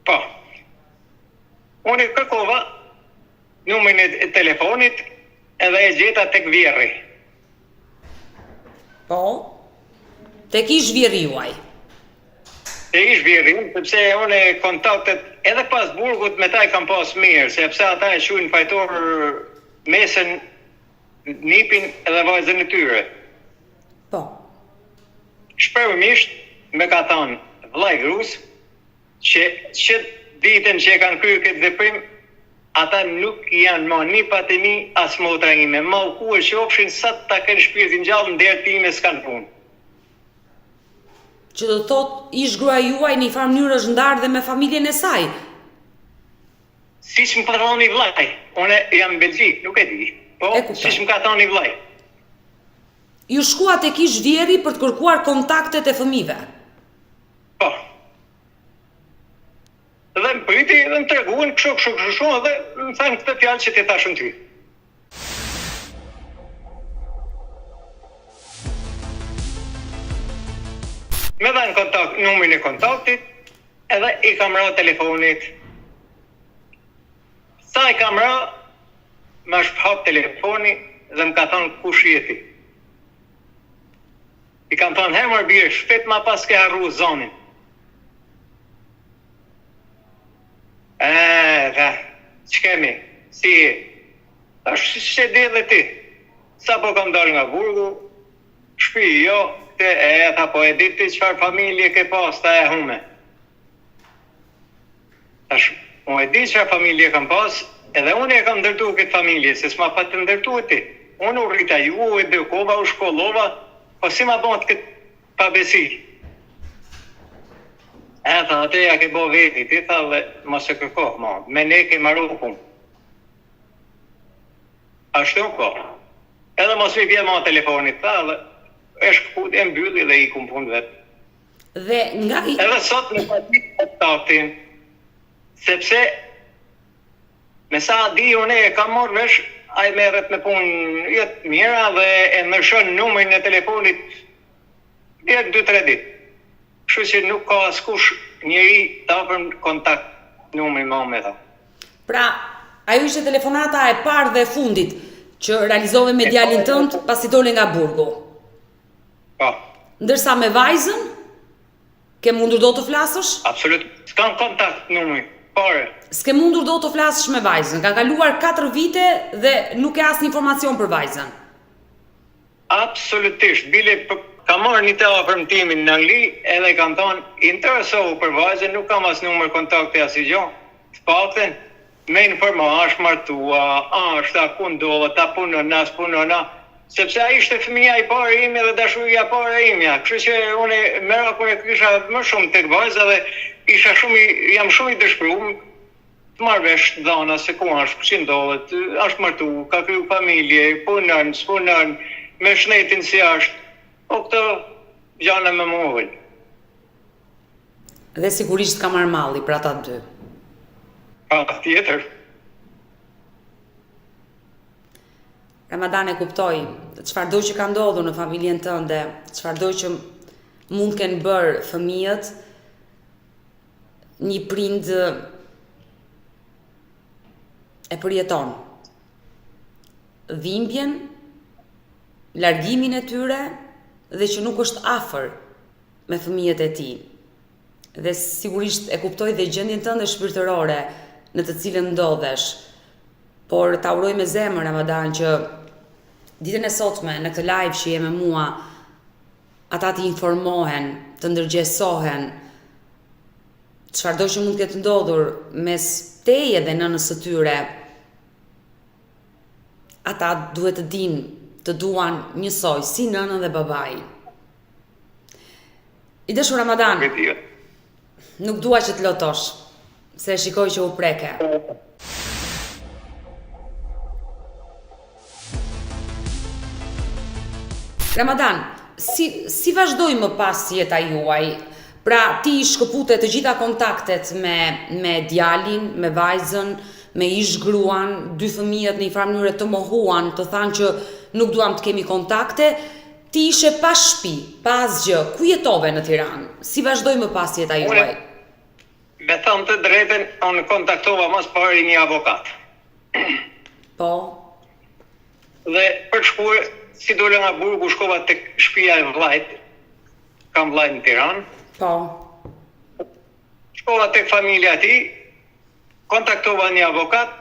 Po. Unë e kërkova numrin e telefonit edhe e gjeta tek vjehrri. Po. Tek ish vjehrri juaj. Te ish vjehrri, sepse unë kontaktet edhe pas burgut me ta i kam pas mirë, sepse ata e quajnë fajtor mesën nipin edhe vajzën e tyre. Po. Shprehimisht më ka thënë vllai grus që që ditën që e kanë kryer këtë veprim ata nuk janë ma nipat e mi as motra ime, mallkuar qofshin sa ta kenë shpirtin gjallë në derë time s'kanë punë. Që do të thotë ish gruaja juaj në një farë mënyrë është ndarë dhe me familjen e saj. Siç më ka thënë i vllai, unë jam në Belgjikë, nuk e di. Po, siç më ka thënë i vllai. Ju shkuat tek ish vjehrri për të kërkuar kontaktet e fëmijëve. Po. Dhe më priti dhe më treguan kështu kështu kështu kështu dhe më thanë këtë fjalë që t'i thashë unë ty. Më dhanë kontakt, numrin e kontaktit edhe i kam ra telefonit. Sa i kam ra, më është hap telefoni dhe më ka thonë kush je ti. I kam thonë, he mor bir, shpejt ma paske harru zonin. E, tha, ç'kemi, si je? Thashë, siç e di edhe ti, sapo kam dalë nga burgu, shpi jo, te, e, tha, po e di ti çfarë familje ke pas, tha e hume. Thashë, unë e di çfarë familje kam pas, edhe unë e kam ndërtu këtë familje, se s'ma pate ndërtu ti. Unë u rrita ju, u edukova, u shkollova, po si ma bëtë këtë pabesi? E, tha, atë ja ke bo veti, ti tha dhe mos e kërko, mo, me ne ke maru punë. Ashtu po. Edhe mos mi bje ma telefonit, tha dhe e shkëput, e mbylli dhe iku n'punë vet. Dhe nga i... Edhe sot nuk ka ditë kontaktin, sepse me sa di unë e kam marrë vesh, ai merret me punë jo të mira dhe e ndryshon numrin e telefonit një 2-3 ditë. Kështu që nuk ka askush njeri të afërm kontakt numrin më me ta. Pra, ajo ishte telefonata e parë dhe e fundit që realizove me djalin tënd pasi dole nga burgu. Po. Ndërsa me vajzën ke mundur dot të flasësh? Absolut, s'kam kontakt numri, fare. S'ke mundur dot të flasësh me vajzën. Kanë kaluar 4 vite dhe nuk ke asnjë informacion për vajzën. Absolutisht, bile kam marrë një të afërm timin në Angli edhe kam thonë interesohu për vajzën, nuk kam as numër kontakti asnjë gjë. Të paktën Me informu, a është martua, a është, a ku ndodhet, a punon, a s'punon, a... Sepse ai ishte fëmija i parë imi dhe dashuria e parë e imja. Kështu që unë merakun e kisha më shumë tek vajza dhe isha shumë i, jam shumë i dëshpëruar të marr vesh të dhëna se ku është, ku ndodhet, është martu, ka kriju familje, punon, s'punon, me shnetin si është. Po këto gjana më muajnë. Dhe sigurisht ka marrë malli për ata dy. Patjetër. Ramadan e kuptoj, çfarëdo që ka ndodhur në familjen tënde, çfarëdo që mund të kenë bërë fëmijët, një prind e përjeton dhimbjen, largimin e tyre dhe që nuk është afër me fëmijët e tij. Dhe sigurisht e kuptoj dhe gjendjen tënde shpirtërore në të cilën ndodhesh. Por ta uroj me zemër Ramadan që ditën e sotme në këtë live që je me mua ata të informohen, të ndërgjegjësohen çfarëdo që mund të ketë ndodhur mes teje dhe nënës së tyre. Ata duhet të dinë. Të duan njësoj si nënën dhe babain. I dashur Ramadan. Nuk dua që të lotosh, se e shikoj që u preke. Ramadan, si, si vazhdoi më pas jeta juaj? Pra, ti i shkëpute të gjitha kontaktet me, me djalin, me vajzën, me ish gruan, dy fëmijët në një farë mënyre të mohuan, të thanë që nuk duam të kemi kontakte, Ti ishe pa shpi, pa asgjë, ku jetove në Tiranë? Si vazhdoi më pas jeta juaj? Unë, me thënë të drejtën, unë kontaktova ma s'pari një avokat. Po. Dhe për të shkuar, si dola nga burgu, shkova tek shtëpia e vllait. Kam vllai në Tiranë. Po. Shkova tek familja e tij, kontaktova një avokat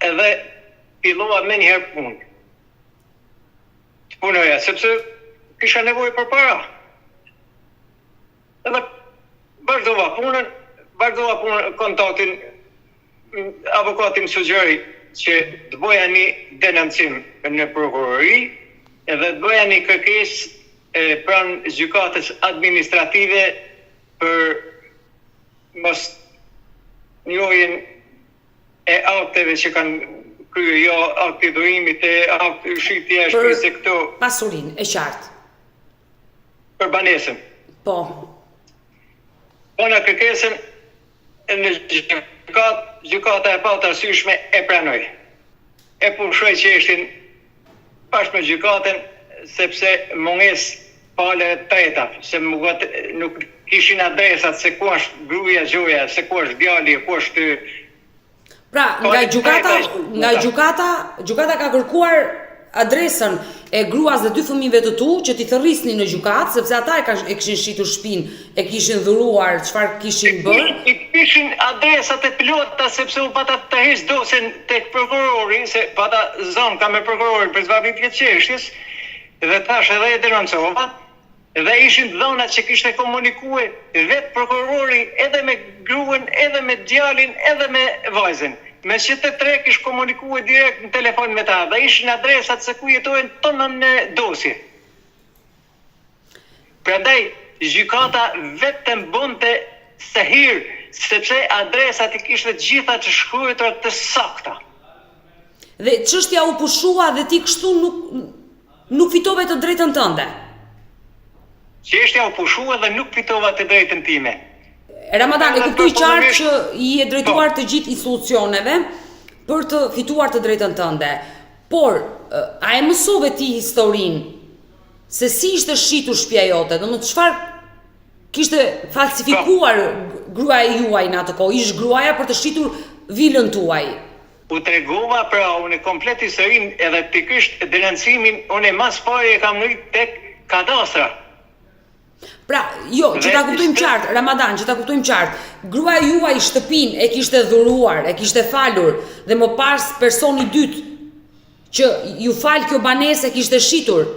edhe fillova menjëherë punë. Të punoja, sepse kisha nevojë për para. Edhe vazhdova punën, vazhdova punën, kontaktin, avokati më sugjeroi që të bëja një denoncim në prokurori edhe të bëja një kërkesë pranë gjykatës administrative për mos njohjen e akteve që kanë kryer, jo akti i dhurimit e akti shitja e shtëpisë e këto. Për pasurinë, e qartë. Për banesën. Po. Bona kërkesën në gjykatë, gjykata e pa të arsyeshme e pranoi. E pushoi çështjen bashkë me gjykatën sepse mungesë palëve të treta, se nuk kishin adresat se ku është gruaja gjoja, se ku është djali, ku është Pra, nga gjykata, nga gjykata, gjykata ka kërkuar adresën e gruas dhe dy fëmijëve të tu që t'i thërrisnin në gjykatë, sepse ata e, ka, e kishin shitur shtëpinë, e kishin dhuruar, çfarë kishin bërë. I kishin adresat e plota sepse unë pata tërheq dosjen tek prokurori, se pata zënka me prokurorin për zbavitje të çështjes dhe thash edhe e denoncova dhe ishin të dhënat që kishte komunikue vetë prokurori edhe me gruen edhe me djalin edhe me vajzën. Me që të tre kish komunikue direkt në telefon me ta dhe ishin adresat se ku jetojnë tona në dosje. Prandaj gjykata vetëm bënte sehir sepse adresat i kishte të gjitha të shkruara të sakta. Dhe çështja u pushua dhe ti kështu nuk nuk fitove të drejtën tënde. Çështja u pushua dhe nuk fitova të drejtën time. Ramadan, e kuptoj qartë që i je drejtuar po. të gjithë institucioneve për të fituar të drejtën tënde. Por, a e mësove ti historinë se si ishte shitur shtëpia jote, domethënë çfarë kishte falsifikuar gruaja juaj në atë kohë, ish gruaja për të shitur vilën tuaj. U tregova pra unë komplet historinë edhe pikërisht denoncimin unë ma s'pari e kam ngrit tek kadastra. Pra, jo, që ta kuptojmë qartë, Ramadan, që ta kuptojmë qartë, gruaja juaj shtëpinë e kishte dhuruar, e kishte falur dhe më pas personi i dytë që ju fal kjo banesë e kishte shitur.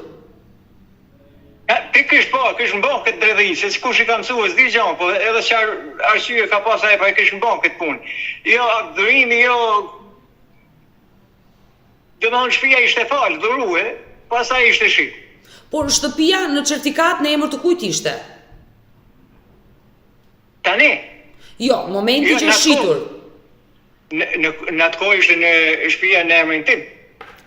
Pikërisht po, kish bo këtë dredhi, se kush i ka mësuar, s'di gjë, po edhe çfarë arsye ka pas ai, po e kish bo këtë punë. Jo akt dhurimi, jo Domethënë shtëpia ishte falë, dhurue, pastaj ishte shit. Por shtëpia në certifikatë në emër të kujt ishte? Tani? Jo, momenti jo, që është shitur. Në, në, në atë kohë ishte në shtëpia në emrin tim.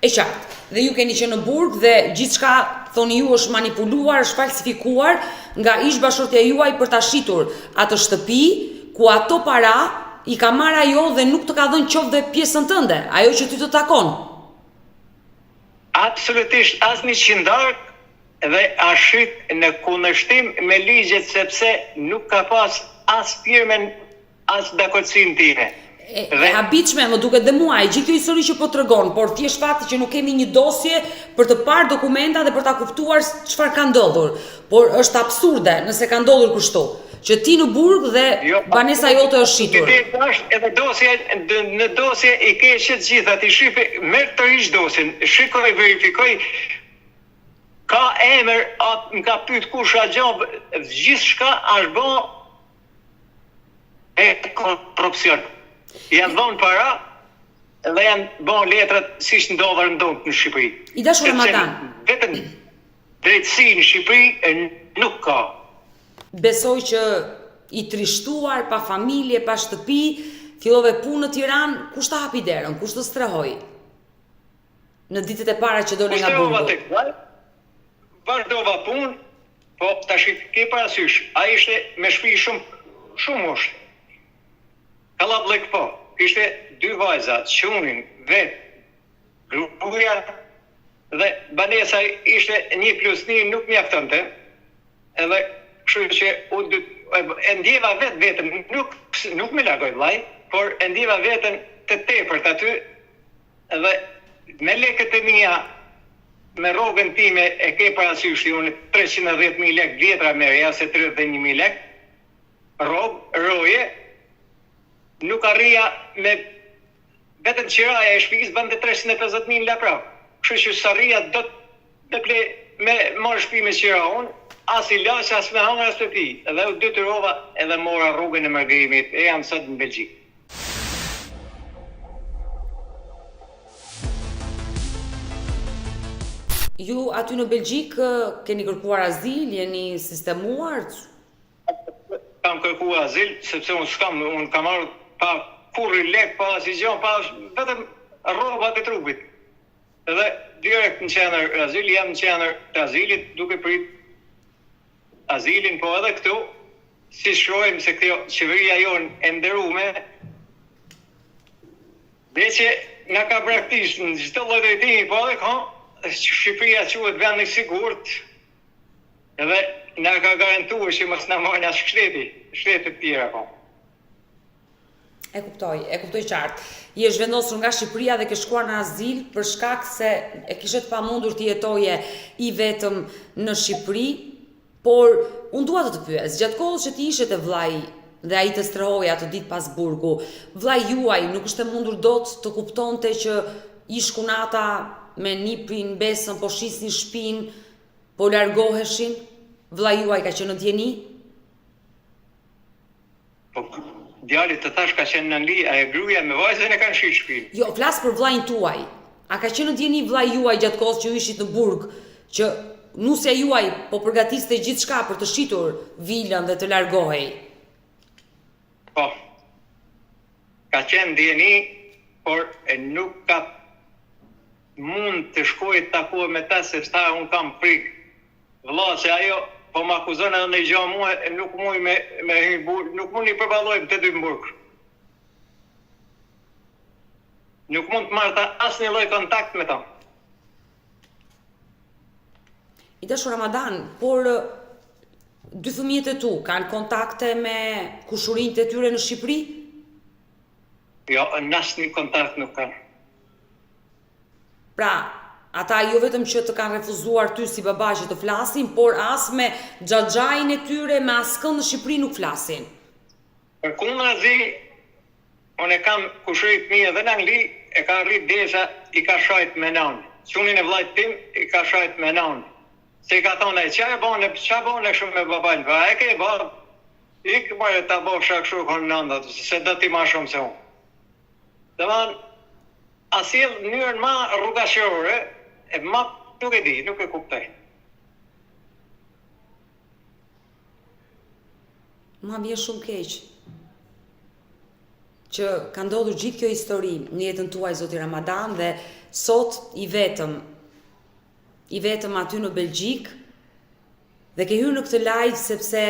E qartë. Dhe ju keni qenë në burg dhe gjithçka thoni ju është manipuluar, është falsifikuar nga ish bashkëshortja juaj për ta shitur atë shtëpi ku ato para i ka marrë ajo dhe nuk të ka dhënë qoftë dhe pjesën tënde, ajo që ty të takon. Absolutisht asnjë qindarkë dhe asht shit në kundërshtim me ligjet sepse nuk ka pas as firmën as dakordësinë time. E, e habitshme, më duket dhe mua, e gjithë kjo histori që po tregon, por thjesht fakti që nuk kemi një dosje për të parë dokumenta dhe për ta kuptuar çfarë ka ndodhur. Por është absurde nëse ka ndodhur kështu, që ti në burg dhe jo, banesa jote është shitur. Ti është edhe dosje në dosje i ke që të gjitha, ti shife merr tërhiq dosjen, shikoj, verifikoj ka emër, a më ka pyet kush a gjë, gjithçka është bë E korrupsion. Janë dhënë para. Dhe janë bo letrat siç ndodh rëndomt në Shqipëri. I dashur Ramadan. Vetëm drejtësi në Shqipëri nuk ka. Besoj që i trishtuar, pa familje, pa shtëpi, fillove punë në Tiranë, kush ta hapi derën, kush të strehoi? Në ditët e para që dole nga burgu. U strehova tek vazhdova punë, po tash ke parasysh, ai ishte me shtëpi shumë shumë ngushtë. Kallabllëk po, kishte dy vajza, çunin, vet, gruaja dhe banesa ishte një plus një nuk mjaftonte edhe kështu që u dy e ndjeva vet veten nuk nuk më largoi vllai, por e ndjeva veten të tepërt aty dhe me lekët e mia me rrogën time e ke parasysh ti unë 310.000 lekë vjetra merrja ose 31.000 lekë Rrogë, roje, nuk arrija me vetëm qiraja e shtëpisë bënte 350.000 në Laprakë. Kështu që s'arrija dot me ble me marrë shtëpi me qira unë, as ilaçe, as me hangër, as me pi. Dhe u detyrova edhe mora rrugën e mërgimit e jam sot në Belgjikë. Ju aty në Belgjikë keni kërkuar azil, jeni sistemuar? Kam kërku azil sepse unë s'kam, unë kam ardhur pa kurrë lek, pa asnjë gjë, pa vetëm rrobat e trupit. Edhe direkt në qendër azil, jam në qendër të azilit duke prit azilin, po edhe këtu si shohim se kjo qeveria jonë e nderume dhe që na ka braktis në çdo lloj drejtimi, po edhe ka Shqipëria quhet vend i sigurt, Edhe na ka garantuar që mos na marrin as shteti, shtetet tjera po. E kuptoj, e kuptoj qartë. Je zhvendosur nga Shqipëria dhe ke shkuar në azil për shkak se e kishe të pamundur të jetoje i vetëm në Shqipëri, por unë dua të të pyes, gjatë kohës që ti ishe te vllai dhe ai të strehoi atë ditë pas burgu, vllai juaj nuk është e mundur dot të kuptonte që ish kunata me niprin, mbesën, po shisnin shpinë, Po largoheshin? Vëllai juaj ka qenë në dijeni? Po djali të thash ka qenë në Angli, ajo gruaja me vajzën e kanë shit shpinë. Jo, flas për vëllain tuaj. A ka qenë në dijeni vëllai juaj gjatë kohës që ju ishit në burg, që nusja juaj po përgatiste gjithçka për të shitur vilën dhe të largohej? Po. Ka qenë në dijeni, por nuk ka mund të shkojë të takohet me ta sepse tha unë kam frikë vëlla se ajo po më akuzon edhe ndonjë gjë mua e nuk muj me me hy në burg nuk mund i përballojmë të dy në burg nuk mund të marr ta asnjë lloj kontakt me ta. I dashur Ramadan, por dy fëmijët e tu kanë kontakte me kushurinjtë e tyre në Shqipëri? Jo, asnjë kontakt nuk kanë. Pra, ata jo vetëm që të kanë refuzuar ty si baba që të flasin, por as me xhaxhain e tyre, me askënd në Shqipëri nuk flasin. Përkundrazi, unë e kam kushërit mi edhe në Angli, e ka arrit derisa i ka shajt me nanë. Çunin e vllait tim i ka shajt me nanë. Se i ka thonë ai, ça e bone, ça bone kështu me babain, pa e ke ba, ik more ta bofsha kështu kon nanda, se do ti ma shumë se unë. Domethënë, a sjell në mënyrën ma rrugaqërore, e ma nuk e di, nuk e kuptoj. Ma vjen shumë keq që ka ndodhur gjithë kjo histori në jetën tuaj zoti Ramadan dhe sot i vetëm i vetëm aty në Belgjikë dhe ke hyrë në këtë live sepse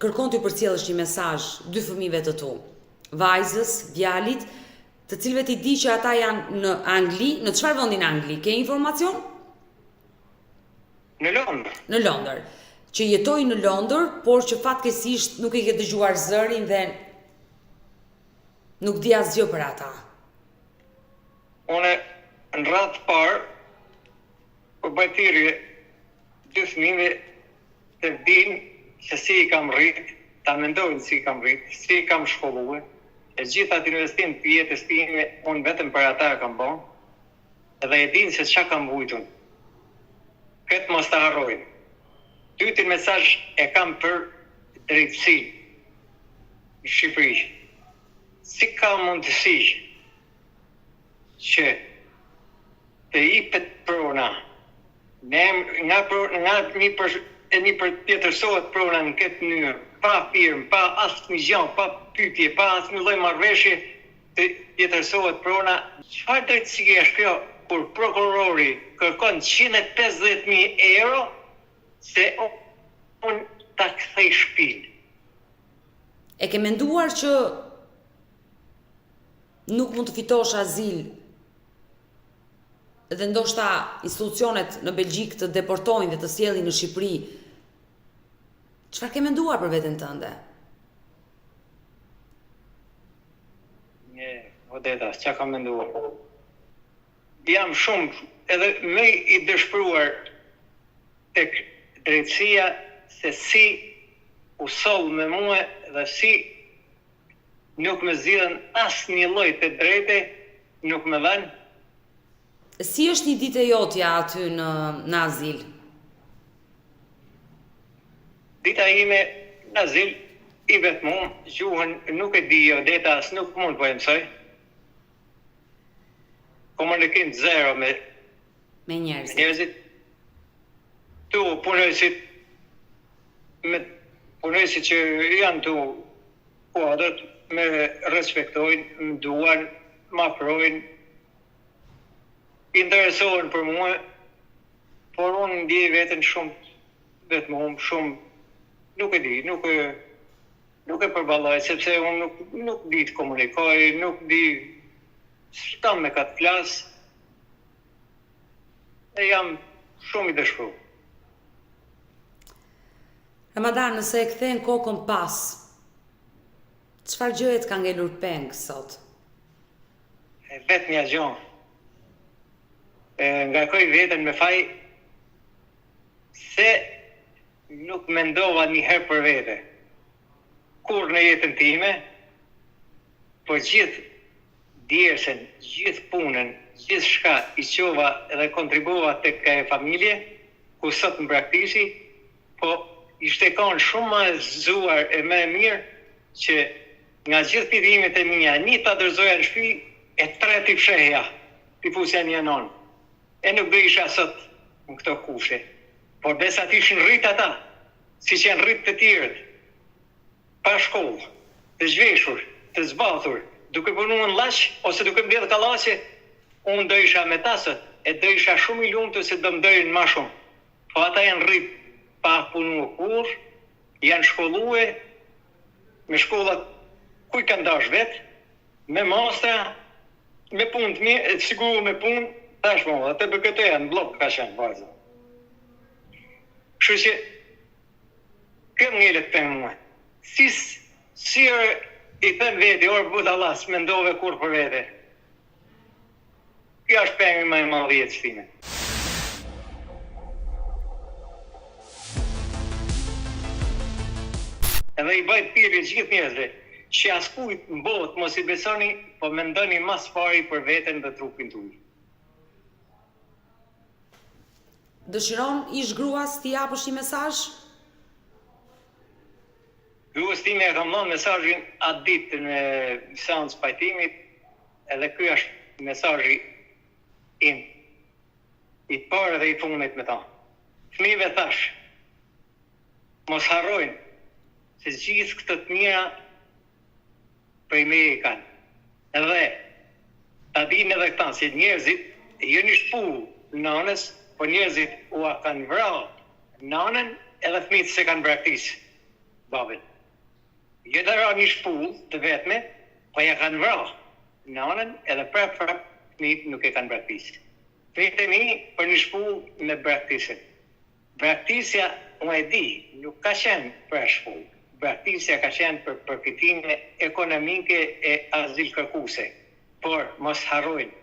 kërkon t'ju përcjellësh një mesazh dy fëmijëve të tu, vajzës, djalit, të cilëve ti di që ata janë në Angli, në çfarë vendi në Angli? Ke informacion? Në Londër. Në Londër. Që jetojnë në Londër, por që fatkeqësisht nuk i ke dëgjuar zërin dhe nuk di asgjë për ata. Unë në radhë të parë po bëj thirrje dy fëmijëve të dinë se si i kam rrit, ta mendojnë si i kam rrit, si i kam shkollue, e gjithë atë investim të jetës time unë vetëm për ata e kam bo, edhe e dinë se ça kam vujtun. Këtë mos ta harrojnë. Dytin mesazh e kam për drejtësinë në Shqipëri. Si ka mundësi? Që të ipet prona në nga nga një për e një për tjetërsohet prona në këtë mënyrë, pa firmë, pa asnjë gjë, pa pyetje, pa asnjë lloj marrëveshje, të tjetërsohet prona. Çfarë drejtësie është kjo kur prokurori kërkon 150.000 euro se unë ta kthej shpinë? E ke menduar që nuk mund të fitosh azil dhe ndoshta institucionet në Belgjikë të deportojnë dhe të sjellin në Shqipëri. Çfarë ke menduar për veten tënde? Një, Odeta, çka kam menduar? Jam shumë edhe më i dëshpëruar tek drejtësia se si u soll me mua dhe si Nuk më zgjidhën asnjë lloj të drejte, nuk më dhanë. Si është një ditë e jotja aty në në azil? Dita ime në azil i vetmum, gjuhën nuk e di Odeta as nuk mund po e mësoj. Komunikim zero me me njerëzit. Me njerëzit. Tu punojësit me punojësit që janë tu kuadrët me respektojnë, më duan, më afrojnë, interesohen për mua, por unë ndjej veten shumë vetmum, shumë nuk e di, nuk e nuk e përballoj sepse unë nuk nuk di të komunikoj, nuk di s'kam me ka të flas. E jam shumë i dëshpëruar. Ramadan, nëse e kthen kokën pas, çfarë gjëje të ka ngelur peng sot? E vetmja gjë. E ngarkoj veten me faj se nuk mendova një herë për vete. Kurrë në jetën time, por gjithë djersën, gjithë punën, gjithçka i çova dhe kontribuova tek ajo familje, ku sot më braktisi, po ishte kanë shumë më e zgjuar e më e mirë që nga gjithë fitimet e mia, një ta dorëzoja në shtëpi e tre t'i fshehja, t'i fusja një anon. E nuk do isha sot në këto kushte. Por besa të ishin rrit ata, siç janë rrit të tjerët. Pa shkollë, të zhveshur, të zbathur, duke punuar në llaç ose duke mbledhë kallaqe, unë do isha me ta sot e do isha shumë i lumtur se do më donin ma shumë. Po ata janë rrit pa punue kurrë, janë shkollue me shkollat ku i kanë dashë vetë, me mastra, me punë të mirë, të siguru me punë, tash mo, atë BKT-ja në bllok ka qenë vajza. Kështu që Kjo më ngelet peng mua. Si si or i them veti or budalla s'mendove kurrë për vete. Kjo është pengu më i madh i jetës time. Edhe i bëj thirrje gjithë njerëzve që askujt në botë mos i besoni, po mendoni ma s'pari për veten dhe trupin tuaj. Dëshiron ish gruas t'i japësh një mesazh? Gruas time ia kam dhënë mesazhin atë ditë në seancë pajtimit, edhe ky është mesazhi im i parë dhe i fundit me ta. Fëmijëve thash, mos harrojnë se gjithë këto të mira prej meje i kanë. Dhe ta dinë edhe këta se njerëzit jo një shpullë nanës, po njerëzit ua kanë vra nanën edhe fëmijët s'e kanë braktis babën. Jo të ra një shpullë të vetme, po ja kanë vra nanën edhe prap prap fëmijët nuk e kanë braktis. Fëmijët e mi për një shpullë me braktisën. Braktisja, unë e di, nuk ka qenë për shpullë. Braktisja ka qenë për përfitime ekonomike e azilkërkuese. Por mos harrojnë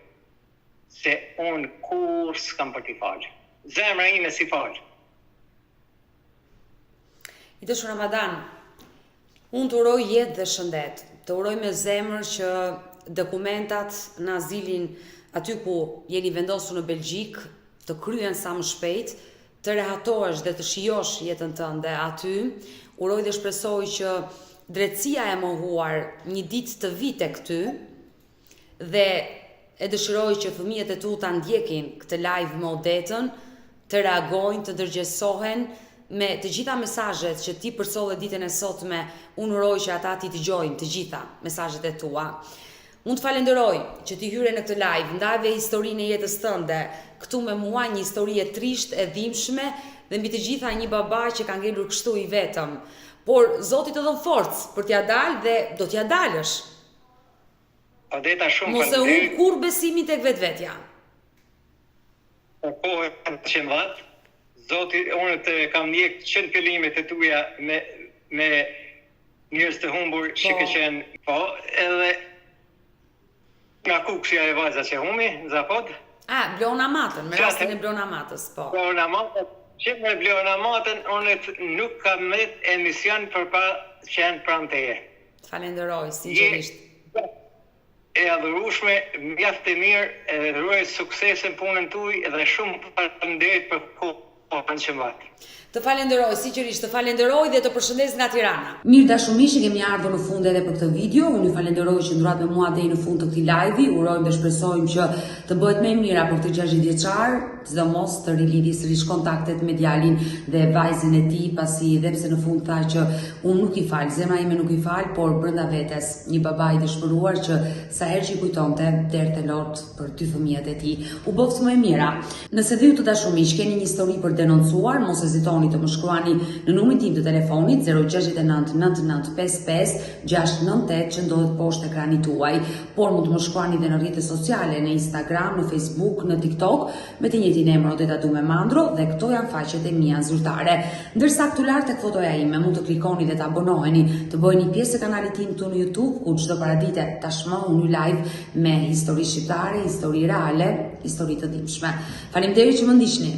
se unë kurrë s'kam për t'i falë. Zemra ime s'i fal. I dashur Ramadan, Unë të uroj jetë dhe shëndet. Të uroj me zemër që dokumentat në azilin aty ku jeni vendosur në Belgjikë të kryhen sa më shpejt, të rehatohesh dhe të shijosh jetën tënde aty. Uroj dhe shpresoj që drejtësia e mohuar një ditë të vijë tek ty dhe. e dëshiroj që fëmijët e tu ta ndjekin këtë live me Odetën, të reagojnë, të ndërgjegjësohen me të gjitha mesazhet që ti përcolle ditën e sotme, unë uroj që ata t'i dëgjojnë të gjitha mesazhet e tua. Unë të falenderoj që ti hyre në këtë live, ndave historinë e jetës tënde këtu me mua, një histori e trishtë, e dhimbshme dhe mbi të gjitha një baba që ka ngelur kështu i vetëm. Por Zoti të dhëntë forcë për t'ia dalë dhe do t'ia dalësh. Odeta shumë Mos e humb kurrë besimin tek vetvetja. Për kohën që më dhatë, Zoti unë të kam ndjek që në fillimet e tuja me me njerëz të humbur që ke qenë po edhe nga Kukësi ajo vajza që humi në Zapod. A, Blona Matën, me rastin e Blona Matës, po. Blona Matën, që me Blona Matën, unë nuk kam met emision për pa qenë pranë teje. Të falenderoj, sinqerisht. Je e adhurueshme, mjaft e mirë, edhe të uroj suksese në punën tuaj dhe shumë faleminderit për kohën që më dhatë. Të falenderoj, sinqerisht, të falenderoj dhe të përshëndes nga Tirana. Mirë dashur miq, kemi ardhur në fund edhe për këtë video. Unë ju falenderoj që qëndruat me mua deri në fund të këtij live-i. Urojmë dhe shpresojmë që të bëhet më e mira për këtë 60 vjeçar, sidomos të rilidhi sërish kontaktet me djalin dhe vajzën e tij, pasi edhe pse në fund tha që unë nuk i fal, zemra ime nuk i fal, por brenda vetes, një baba i dëshpëruar që sa herë që i kujtonte, derdhte lot për dy fëmijët e tij. U bëftë më e mira. Nëse dhe ju të dashur miq keni një histori për denoncuar, mos hezitoni të më shkruani në numrin tim të telefonit 069 9955 698 që ndodhet poshtë ekranit tuaj, por mund të më shkruani dhe në rrjete sociale, në Instagram, në Facebook, në TikTok, me të njëjtin emër Odeta Dume Mandro dhe këto janë faqet e mia zyrtare. Ndërsa këtu lart tek fotoja ime mund të klikoni dhe të abonoheni, të bëheni pjesë e kanalit tim këtu në YouTube, ku çdo paradite tashmë unë hyj live me histori shqiptare, histori reale, histori të dhimbshme. Faleminderit që më ndiqni.